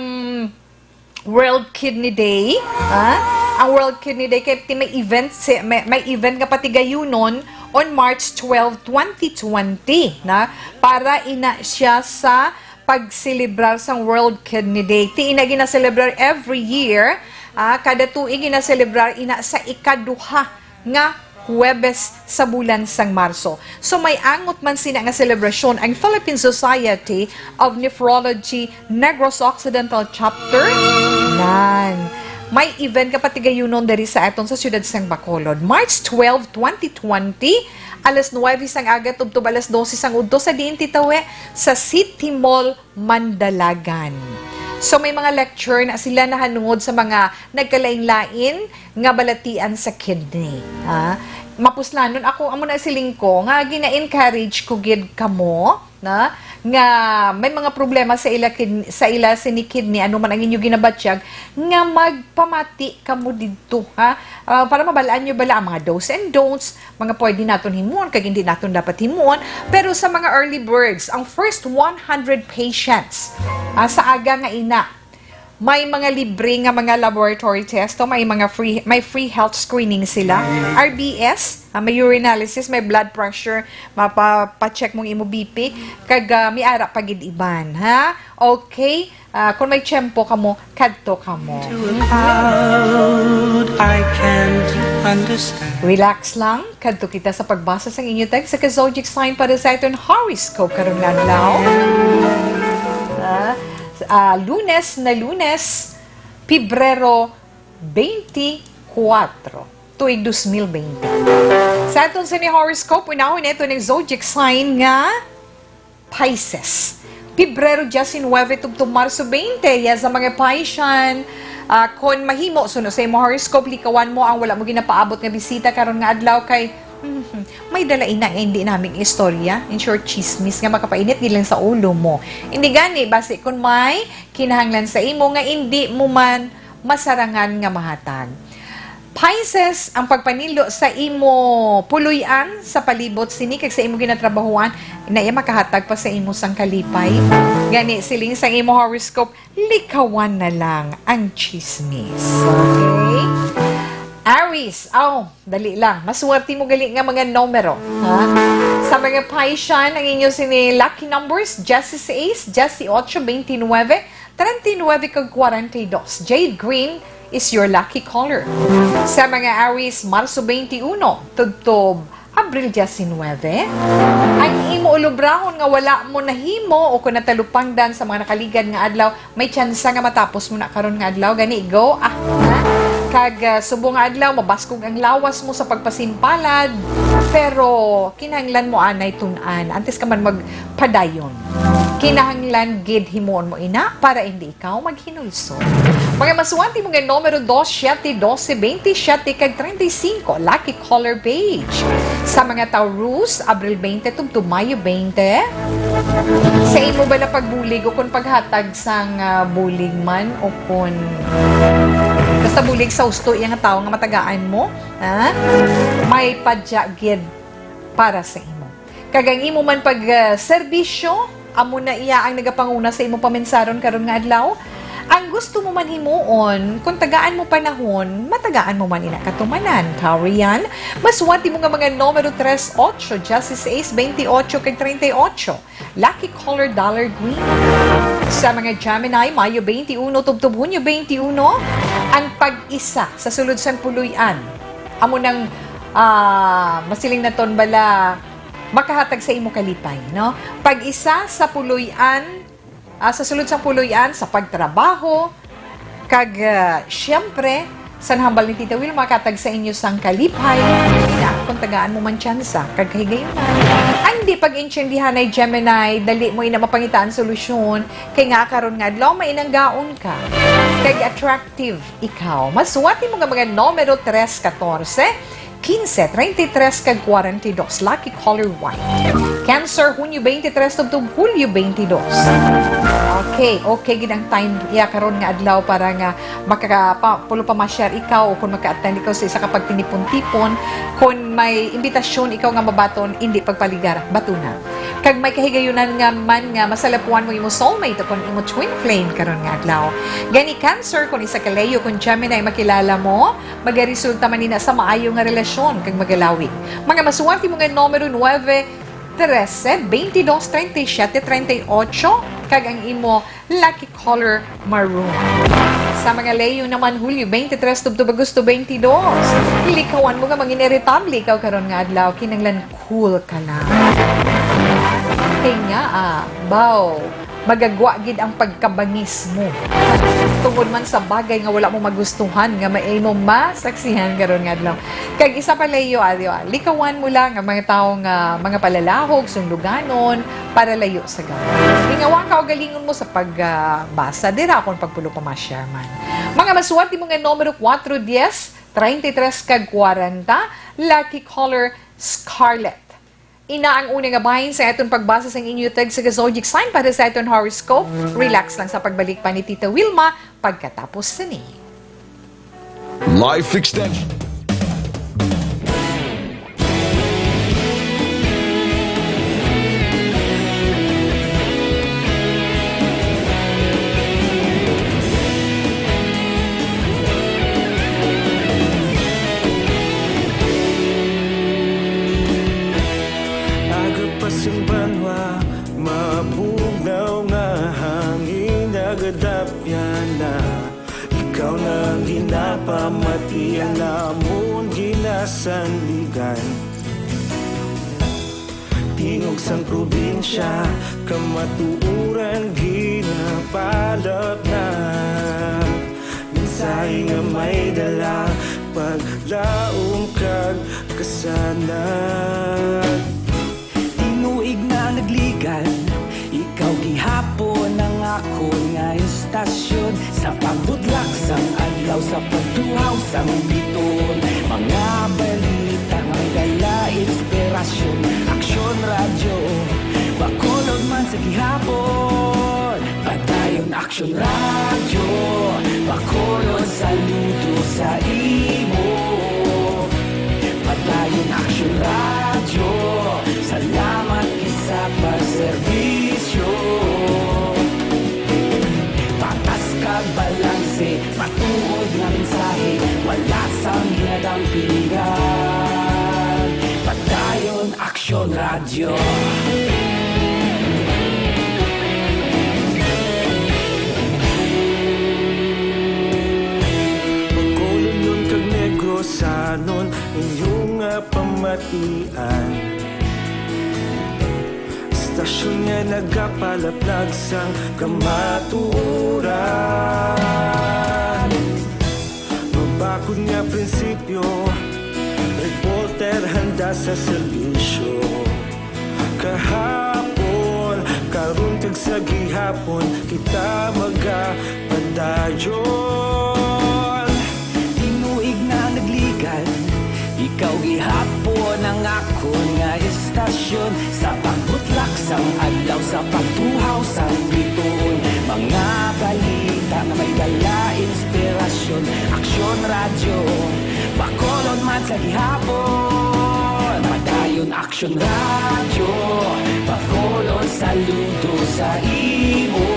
World Kidney Day, ha? Ang World Kidney Day kay ti may event si, may, may event nga patigayunon on March twelve, twenty twenty, na para ina siya sa pagselebrar sang World Kidney Day. Ti ina ginaselebrar every year, ah, kada tuig ginaselebrar ina sa ikaduha nga Huwebes sa bulan sang Marso. So, may angot man sina nga selebrasyon ang Philippine Society of Nephrology Negros Occidental Chapter. Nan. May event nga patigayunon diri sa aton sa siyudad sang Bacolod. March twelve, twenty twenty, alas nuwebe sang aga tubtob alas dose sang udto sa diin, Tita Wi, sa City Mall, Mandalagan. So, may mga lecture na sila nahanungod sa mga nagkalain-lain nga balatian sa kidney. Ha? Mapuslanon ako, amo na siling ko, nga gina-encourage ko gid kamo, na, nga may mga problema sa ila kid-, sa ila sini kidney, ano man ang inyo ginabatyag, nga magpamati kamo didto, ha? Ah, para mabalaan nyo bala ang mga do's and don'ts, mga pwede naton himuon kag hindi naton dapat himuon. Pero sa mga early birds, ang first one hundred patients, ah, sa aga nga ina, may mga libre nga mga laboratory test, o may mga free, may free health screening sila. R B S, ah, may urinalysis, may blood pressure, mapa-check mong imo B P, kag, ah, may ara pa gid iban, ha? Okay? Ah, kung may tiyempo kamo, kadto kamo. Out, I can't understand. Relax lang. Kadto kita sa pagbasa sang inyo text sa ka zodiac sign para sa aton horoscope karon nga adlaw. Ah, ah, Lunes na Lunes, Pebrero twenty-four, tuig dos mil bente. Sa aton sini horoscope, unahon nato ang zodiac sign nga Pisces. Pebrero diecinuebe tubtob Marso twenty, ya sa mga Piscean, ah, kon mahimo, suno sa imo horoscope, likawan mo ang wala mo ginapaabot nga bisita karon nga adlaw kay, hmm, may dala ina nga hindi namin istorya, in short, chismis nga makapainit gid lang sa ulo mo. Hindi gani, basi kon may kinahanglan sa imo nga hindi mo man masarangan nga mahatag. Pisces, ang pagpanilo sa imo puloy-an sa palibot sini kag sa imo ginatrabahuan, na iya makahatag pa sa imo sang kalipay. Gani, siling sang imo horoscope, likawan na lang ang chismis. Okay? Aries, aw, dali lang. Maswerte mo gali nga mga numero, ha? Sa mga Piscean, ang inyo sini lucky numbers, diyesiseis, diyesiyotso, bente nuwebe, treinta y nueve kag cuarenta y dos. Jade green is your lucky color. Sa mga Aries, Marso twenty-one, tubtob Abril diecinuebe, ang imo ulubrahon nga wala mo nahimo o kung natalupangdan sa mga nakaligad nga adlaw, may tsansa nga matapos mo na karon nga adlaw. Gani, go, ah, ha? Kag, ah, subong nga adlaw, mabaskog ang lawas mo sa pagpasimpalad, pero kinahanglan mo anay tun-an antes ka man magpadayon. Kinahanglan gid himuon mo ina para hindi ikaw maghinulsol. Mga masuwat, imo nga numero dos, siete, doce, veintisiete, kag treinta y cinco, lucky color beige. Sa mga Taurus, Abril veinte tubtob Mayo veinte. Sa imo ba na pagbulig o kung paghatag sang, ah, bulig man o kung basta bulig sa husto iya nga tawo nga matagaan mo, ha? May padya gid para sa imo. Kag ang imo man pag, ah, serbisyo, amo na iya ang nagapanguna sa imo paminsaron karon nga adlaw. Ang gusto mo man himuon, kung tagaan mo panahon, matagaan mo man ina katumanan. Taurian, masuwat imo nga mga numero tres, ocho, dieciséis, veintiocho, kag treinta y ocho. Lucky color, dollar green. Sa mga Gemini, Mayo twenty-one tubtob Hunyo twenty-one, ang pag-isa sa sulod sang puloy-an. Amo nang, ah, masiling naton bala, makahatag sa imo kalipay, no? Pag-isa sa puloy-an, ah, sa sulod sang puloy-an, sa pagtrabaho, kag, ah, siyempre, sa nahambal ni Tita Wilma, makatag sa inyo sang kalipay, ina, kung tagaan mo man tsansa, kag kahigayunan. Ang di pag-intindihan ay Gemini, dali mo ina mapangitaan solusyon, kay nga karon nga adlaw, mainanggaon ka, kag attractive ikaw. Masuwat mo nga mga numero tres, katorse, quince, treinta y tres, kag cuarenta y dos. Lucky color white. Cancer, Hunyo twenty-tres tubtob Hulyo twenty-dos. Okay, okay gid ang time iya karon nga adlaw para nga makaka-, pa-, pulo pamasyar ikaw o kung maka-attend ikaw sa isa ka pagtinipon-tipon. Kung may imbitasyon ikaw nga mabaton, hindi pagpaligar, batuna. Kag may kahigayunan nga man nga masalapuan mo imo soulmate o kung imo twin flame karon nga adlaw. Gani Cancer, kung isa ka Leo, kung Gemini makilala mo, magaresulta man ina sa maayo nga relasyon kag magalawig. Mga masuwat imo nga numero, nuebe, trese, veintidós, treinta y siete, treinta y ocho, kag ang imo lucky color, maroon. Sa mga Leo naman, Hulyo twenty-tres tubtob Agosto twenty-dos, likawan mo nga mangin-iritable ikaw karon nga adlaw, kinahanglan cool ka lang. Kay nga, ah, baw, magagwa gid ang pagkabangis mo. Tungod man sa bagay nga wala mo magustuhan nga may imo masaksihan karon nga adlaw. Kag isa pa, Leo, adyo, ah, likawan mo lang ang mga tawo nga mga palalahog, sundloganon, para layo sa gawad. Lingawa ang kaugalingon mo sa pagbasa dira kon pagpulo pa ma-share man. Mga masuwat imo nga numero, kuwatro, diyes, treinta y tres, kag kwarenta, lucky color, scarlet. Ina ang una nga bahin sa aton pagbasa sang inyo text sa zodiac sign para sa aton horoscope. Relax lang sa pagbalik pa ni Tita Wilma pagkatapos sini. Life Extension. Aga pa sing banwa, mabugnaw nga hangin, nagadapyan na. Ikaw na ang ginapamati, ang amon ginasandigan. Tingog sang probinsya, kamatuoran ginapalapnag. Mensahe nga may dala, paglaom kag kasanag. Tinuig na nagligan, ikaw gihapon ang akon nga istasyon. Sa pagbudlak sang adlaw, sa pagtuhaw sang biton, mga balita nga may dala inspirasyon. Aksyon Radyo, Bacolod man sa gihapon. Padayon Aksyon Radyo, Bacolod, saludo sa imo. Padayon Aksyon Radyo, salamat gid sa pagserbisyo. Patas kag balanse, matuod nga mensahe, wala sang ginadampingan. Padayon Aksyon Radyo. Bacolodnon kag Negrosanon, inyo nga pamatian. Istasyon nga nagapalaplag sang kamatuoran. Mabakod sa serbisyo. Kahapon, karon kag sa gihapon, kita magapadayon. Tinuig na nagligad, ikaw gihapon ang akon nga estasyon. Sa pagbutlak sang adlaw, sa pagtuhaw sang bituon, mga balita nga may dala inspirasyon. Aksyon Radyo, Bacolod man sa gihapon. Padayon Aksyon Radyo, Bacolod, saludo sa imo.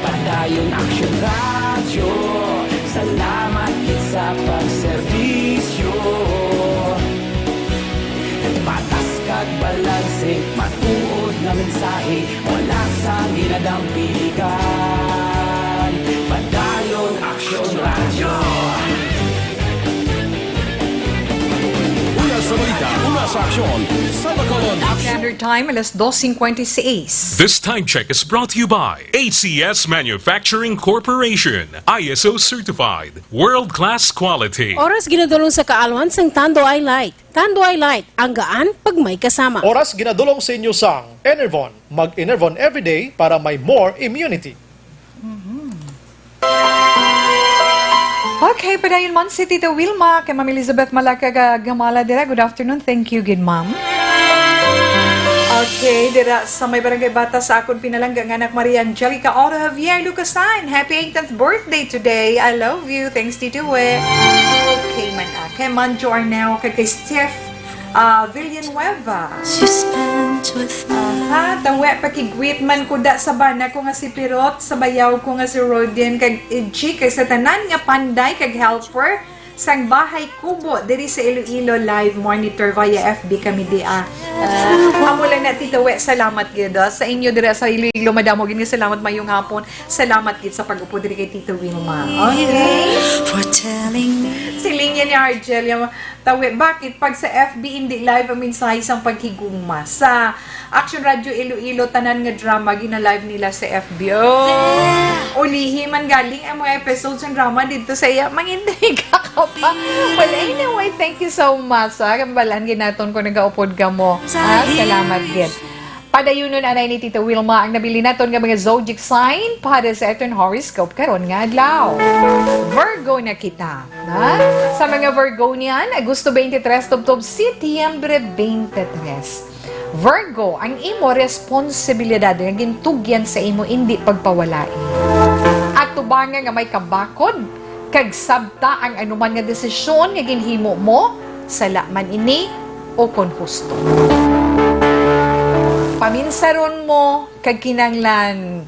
Padayon Aksyon Radyo, salamat gid sa pagserbisyo. Patas kag balanse, matuod nga mensahe, wala sang ginadampigan. Padayon Aksyon Radyo. Una sa balita, una sa aksyon, sa Bacolod. Standard Time, alas dos cincuenta y seis. This time check is brought to you by A C S Manufacturing Corporation, I S O certified, world-class quality. Oras ginadulong sa kaalwan sang Tanduay Light. Tanduay Light, ang gaan pag may kasama. Oras ginadulong sa inyo sang Enervon. Mag-Enervon everyday para may more immunity. Okay, padayon man si Tita Wilma kay Ma'am Elizabeth Malaka Gamala dira. Good afternoon. Thank you, good ma'am. Okay, dira sa may Barangay Bata sa akon pinalangga nga anak, Maria Angelica Oro Javier Lucastan. Happy eighteenth birthday today. I love you. Thanks, Tita Wi. Okay man, ah. Kay Manjo Arneo, kay, kay Steph, ah, Villanueva. You spent with me. Aha, tawe, pakigwit man ko da sa bana ko nga si Pirot, sa bayaw ko nga si Rodin, kag G, kag sa tanan nga panday kag helper sang Bahay Kubo diri sa Iloilo. Live monitor via F B kami di, ah. Ah, amo lang na, Tita Wi, salamat gid, ah, sa inyo diri sa Iloilo. Madamo gid nga salamat, mayong hapon. Salamat gid sa pag-upod diri kay Tita Wilma. Okay? For telling me. Siling niya ni Argel, yung tawi, bakit pag sa F B hindi live ang mensahe sang paghigugma? Sa Action Radio Iloilo, tanan nga drama gina-live nila sa F B. Oh, ulihi man galing ang mga episodes ng drama dito sa iya. Mangindiga ka pa. Well, anyway, thank you so much, ha. Kambalan ginaton ko nagaupod ka mo. Ha? Salamat gid. Padayunon anay ni Tita Wilma ang nabilin naton nga mga zodiac sign para sa aton horoscope karon nga adlaw. Virgo na kita, ha? Sa mga Virgonian, Agosto twenty-three tubtob Setyembre twenty-three. Virgo, ang imo responsibilidad nga gintugyan sa imo indi pagpawalai. Atubangan nga may kabakod kag sabta ang anuman nga desisyon nga ginhimo mo, sala man ini o kon husto. Paminsaron mo kag kinahanglan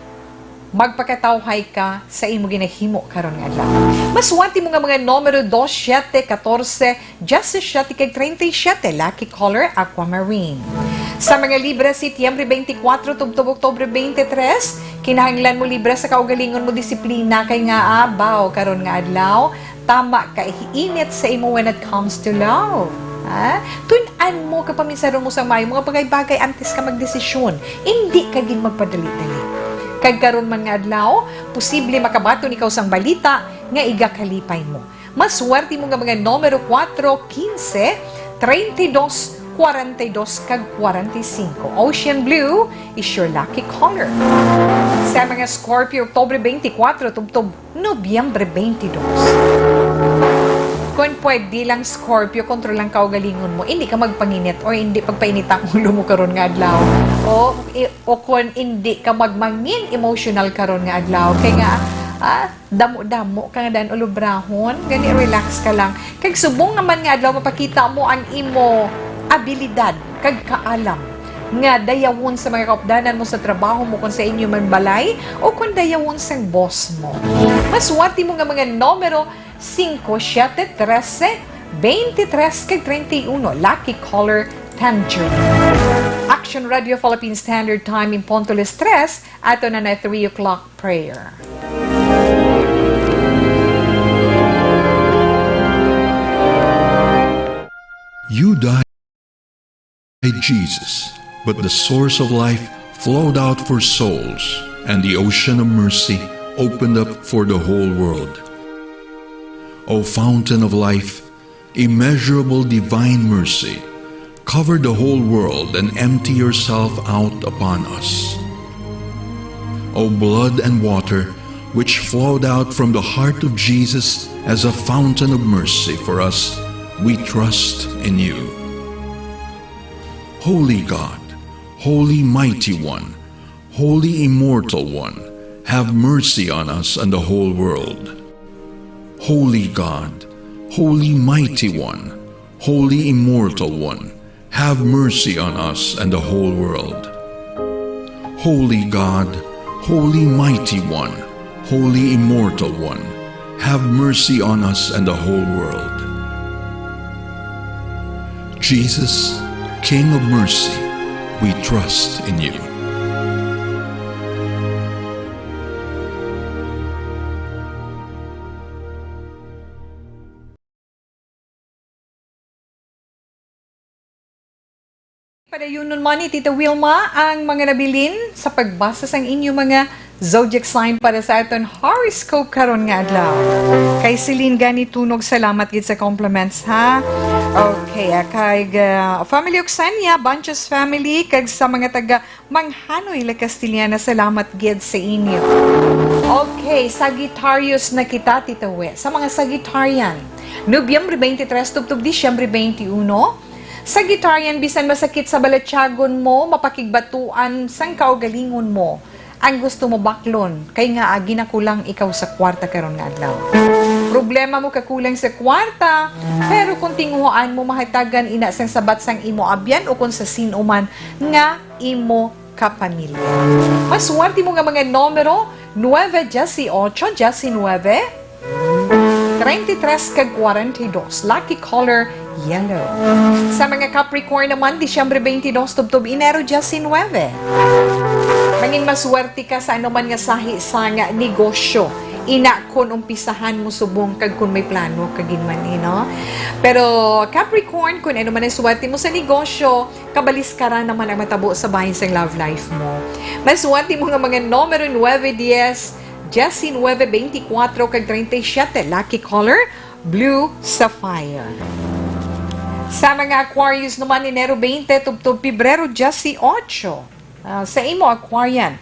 magpakatawhay ka sa imo ginahimo karon nga adlaw. Maswerte mo nga mga numero dos, siete, katorse, diyasisiete kag treinta y siete, lucky color aquamarine. Sa mga Libra, Setyembre twenty-four tubtob Oktubre twenty-three, kinahanglan mo, Libra, sa kaugalingon mo disiplina kay nga abaw karon nga adlaw tama ka init sa imo when it comes to love. Ha? Tun-an mo kag paminsaron mo sa maayo mga bagay-bagay antes ka magdesisyon. Indi ka gid magpadali-dali. Kag karon man nga adlaw, posible makabaton ikaw sang balita nga igakalipay mo. Maswerte mo nga mga numero kuwatro, kinse, treinta y dos, kwarenta y dos, kag kwarenta y singko. Ocean blue is your lucky color. Sa mga Scorpio, Oktubre twenty-four tubtob Nobyembre twenty-dos. Kung pwede lang, Scorpio, kontrol lang kaugalingon mo. Hindi ka magpanginit or hindi pagpainita ang ulo mo karon nga adlaw. O, i-, o kung hindi ka magmangin emotional karon nga adlaw. Kay nga, ah, damo-damo ka nga daan ulobrahon. Gani, relax ka lang. Kag subong naman nga adlaw, mapakita mo ang imo abilidad kag kaalam nga dayawon sa mga kaupdanan mo sa trabaho mo, kung sa inyo man balay, o kung dayawon sang boss mo. Maswerte mo nga mga numero, singko, siyete, trese, beintitrés, kag treinta y uno. Lucky color, tangerine. Action Radio Philippine Standard Time in punto alas tres, ato na na three o'clock prayer. You died, Jesus, but the source of life flowed out for souls, and the ocean of mercy opened up for the whole world. O fountain of life, Immeasurable divine mercy, cover the whole world and empty yourself out upon us. O blood and water, which flowed out from the heart of Jesus as a fountain of mercy for us, we trust in you. Holy God, Holy Mighty One, Holy Immortal One, have mercy on us and the whole world. Holy God, Holy Mighty One, Holy Immortal One, have mercy on us and the whole world. Holy God, Holy Mighty One, Holy Immortal One, have mercy on us and the whole world. Jesus, King of mercy, we trust in you. Padayunon man ni Tita Wilma ang mga nabilin sa pagbasa sang inyo mga zodiac sign para sa aton horoscope karon nga adlaw. Kay Celine Gani Tunog, salamat gid sa compliments, ha? Okay, ah, kay, ah, Family Oxenia, Banchos family, kag sa mga taga Manghanoy, La Castellana, salamat gid sa inyo. Okay, Sagittarius na kita, Tita We. Sa mga Sagittarian, Nobyembre twenty-three tubtob Disyembre twenty-one, Sagittarian, bisan masakit sa balatyagon mo, mapakigbatuan sang kaugalingon mo. Ang gusto mo baklon, kay nga, ah, ginakulang ikaw sa kwarta karon nga adlaw. Problema mo kakulang sa kwarta, pero kung tinguhaan mo, mahatagan ina sang sabat sang imo abyan o kung sa sin-o man nga imo kapamilya. Maswerte mo nga mga numero, nuebe, dieciocho, diecinuebe, treinta y tres kag cuarenta y dos. Lucky color, yellow. Sa mga Capricorn naman, Disyembre twenty-dos tubtob Enero diecinuebe. Mangin maswerte ka sa anuman nga sahi sang negosyo. Ina kon umpisahan mo subong kag kon may plano ka gid man, eh, no? Pero Capricorn, kun ano man ang swerte mo sa negosyo, kabaliskaran naman ang matabo sa bahin sang love life mo. Maswerte mo nga mga numero nuebe, dies, diecinuebe, veinticuatro, kag treinta y siete. Lucky color, blue sapphire. Sa mga Aquarius naman, Enero twenty tubtob Pebrero dieciocho. Ah, sa imo, Aquarian,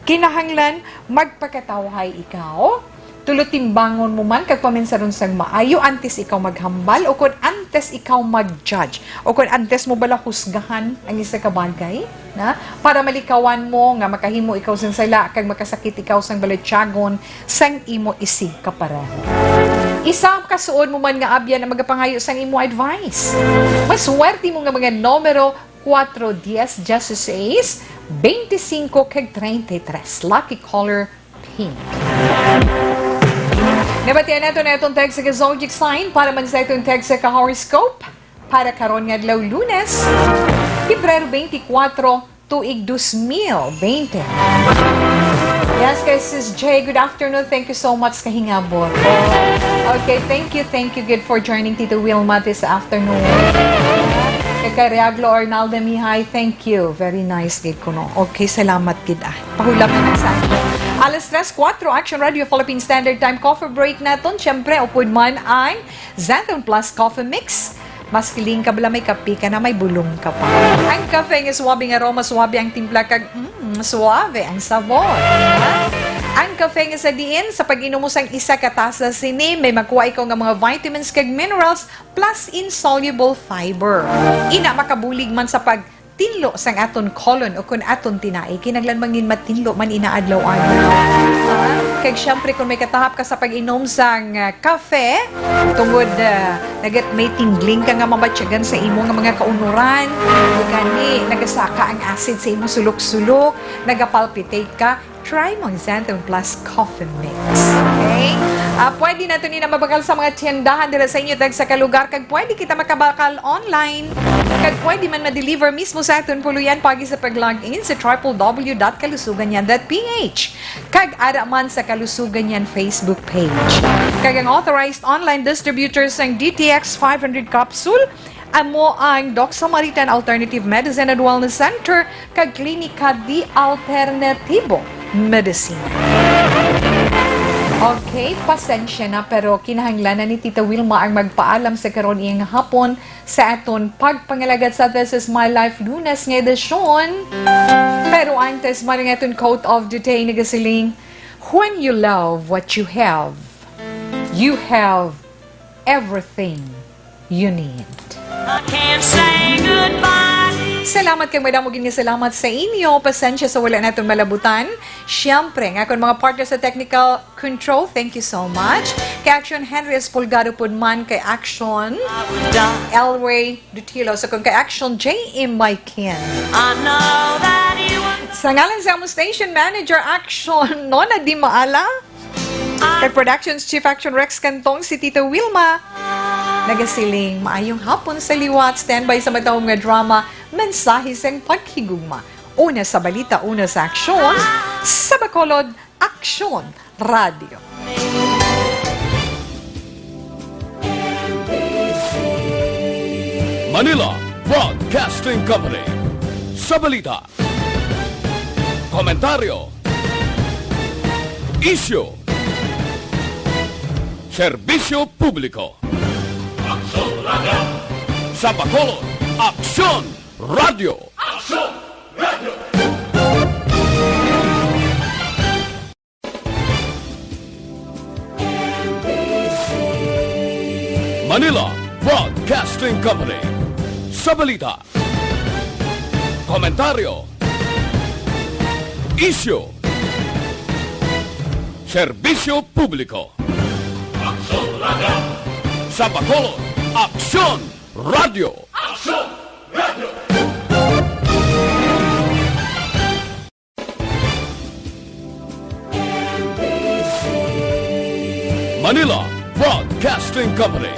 kinahanglan magpakatawhay ikaw. Tulo, timbangon mo man kag paminsaron sang maayo antes ikaw maghambal o kon antes ikaw mag-judge o kon antes mo bala husgahan ang isa ka bagay, na, para malikawan mo nga makahimo ikaw sang sala kag makasakit ikaw sang balatyagon sang imo isigkapareho. Isa ka suod mo man nga abyan ang magapangayo sang imo advice. Maswerte mo nga mga numero, cuatro, diez, dieciséis, veinticinco, kag treinta y tres. Lucky color, pink. Nabatian nato na itong text sa zodiac sign para man sa itong text sa ka-horoscope para karon nga adlaw, Lunes, Pebrero twenty-four, tuig dos mil bente. Yes, kay Sis J, good afternoon. Thank you so much sa kahingabot. Okay, thank you, thank you, good, for joining Tito Wilma this afternoon. Kay, kay Reaglo Arnaldo Mihay, thank you. Very nice gid kuno. Okay, salamat gid, ah. Pahulap na lang sa akin. Alas tres, kuwatro, Action Radio Philippine Standard Time, coffee break naton. Siyempre, upod man ang Xanthone Plus Coffee Mix. Mas kiling ka bala may kape ka na, may bulong ka pa. Ang kape nga suabe nga aroma, suabe ang timpla, kag, mm, suabe ang sabor. Ha? Ang kape nga sa diin, sa pag-inom mo sang isa ka tasa sini, may makuha ikaw nga mga vitamins kag minerals, plus insoluble fiber. Ina, makabulig man sa pag tinlo sang aton colon o kon aton tinai, kinahanglan mangin matinlo man ina adlaw-adlaw. Ah, kag syempre, kung may katahap ka sa pag-inom sang, ah, kafe, tungod, ah, nagat may tingling ka nga mabatyagan sa imo nga mga kaunuran, o gani, nagasaka ang acid sa imo sulok-sulok, nagapalpitate ka, try mo ang Xanthone Plus Coffee Mix. Okay? Ah, pwede nato ni na mabakal sa mga tiyendahan dira sa inyo, tagsa ka lugar, kag pwede kita makabakal online. Kag pwede man ma-deliver mismo sa aton puluyan pagi sa pag-log in sa triple W dot kalusugan yan dot P H. Kag ara man sa Kalusugan Yan Facebook page. Kag ang authorized online distributor sang D T X five hundred capsule, amo ang Doc Samaritan Alternative Medicine and Wellness Center kag Klinika di Alternatibo Medicina. Okay, pasensya na, pero kinahanglan na ni Tita Wilma ang magpaalam sa karon iyang hapon sa aton pagpangalagat sa This Is My Life Lunes nga edisyon. Pero antes, mari nga aton quote of the day, nagasiling, "When you love what you have, you have everything you need." I can't say goodbye. Salamat kay madamo gid nga salamat sa inyo. Pasensya sa wala naton malabutan. Siyempre, nga akon mga partner sa technical control, thank you so much. Kay Action Henry Espolgado pud man, kay Action Elway Dutilo, sa kung kay Action J M Maikin. I know that you want Sa ngalan sa among station manager, Action Nona Di Maala, kay Productions Chief Action Rex Cantong, si Tita Wilma, nagasiling, maayong hapon sa liwat. Standby sa matahom nga drama, Mensahe sang Paghigugma. Una sa balita, una sa aksyon, sa Bacolod, Aksyon Radio. Manila Broadcasting Company. Sa balita, komentaryo, isyu, serbisyo publiko. Aksyon Radio. Sa Bacolod, Aksyon Radio. Aksyon Radio. Manila Broadcasting Company. Sa balita, komentaryo, isyu, serbisyo publiko. Aksyon Radio. Sa Bacolod, Aksyon Radio. Aksyon Radio. Manila Broadcasting Company.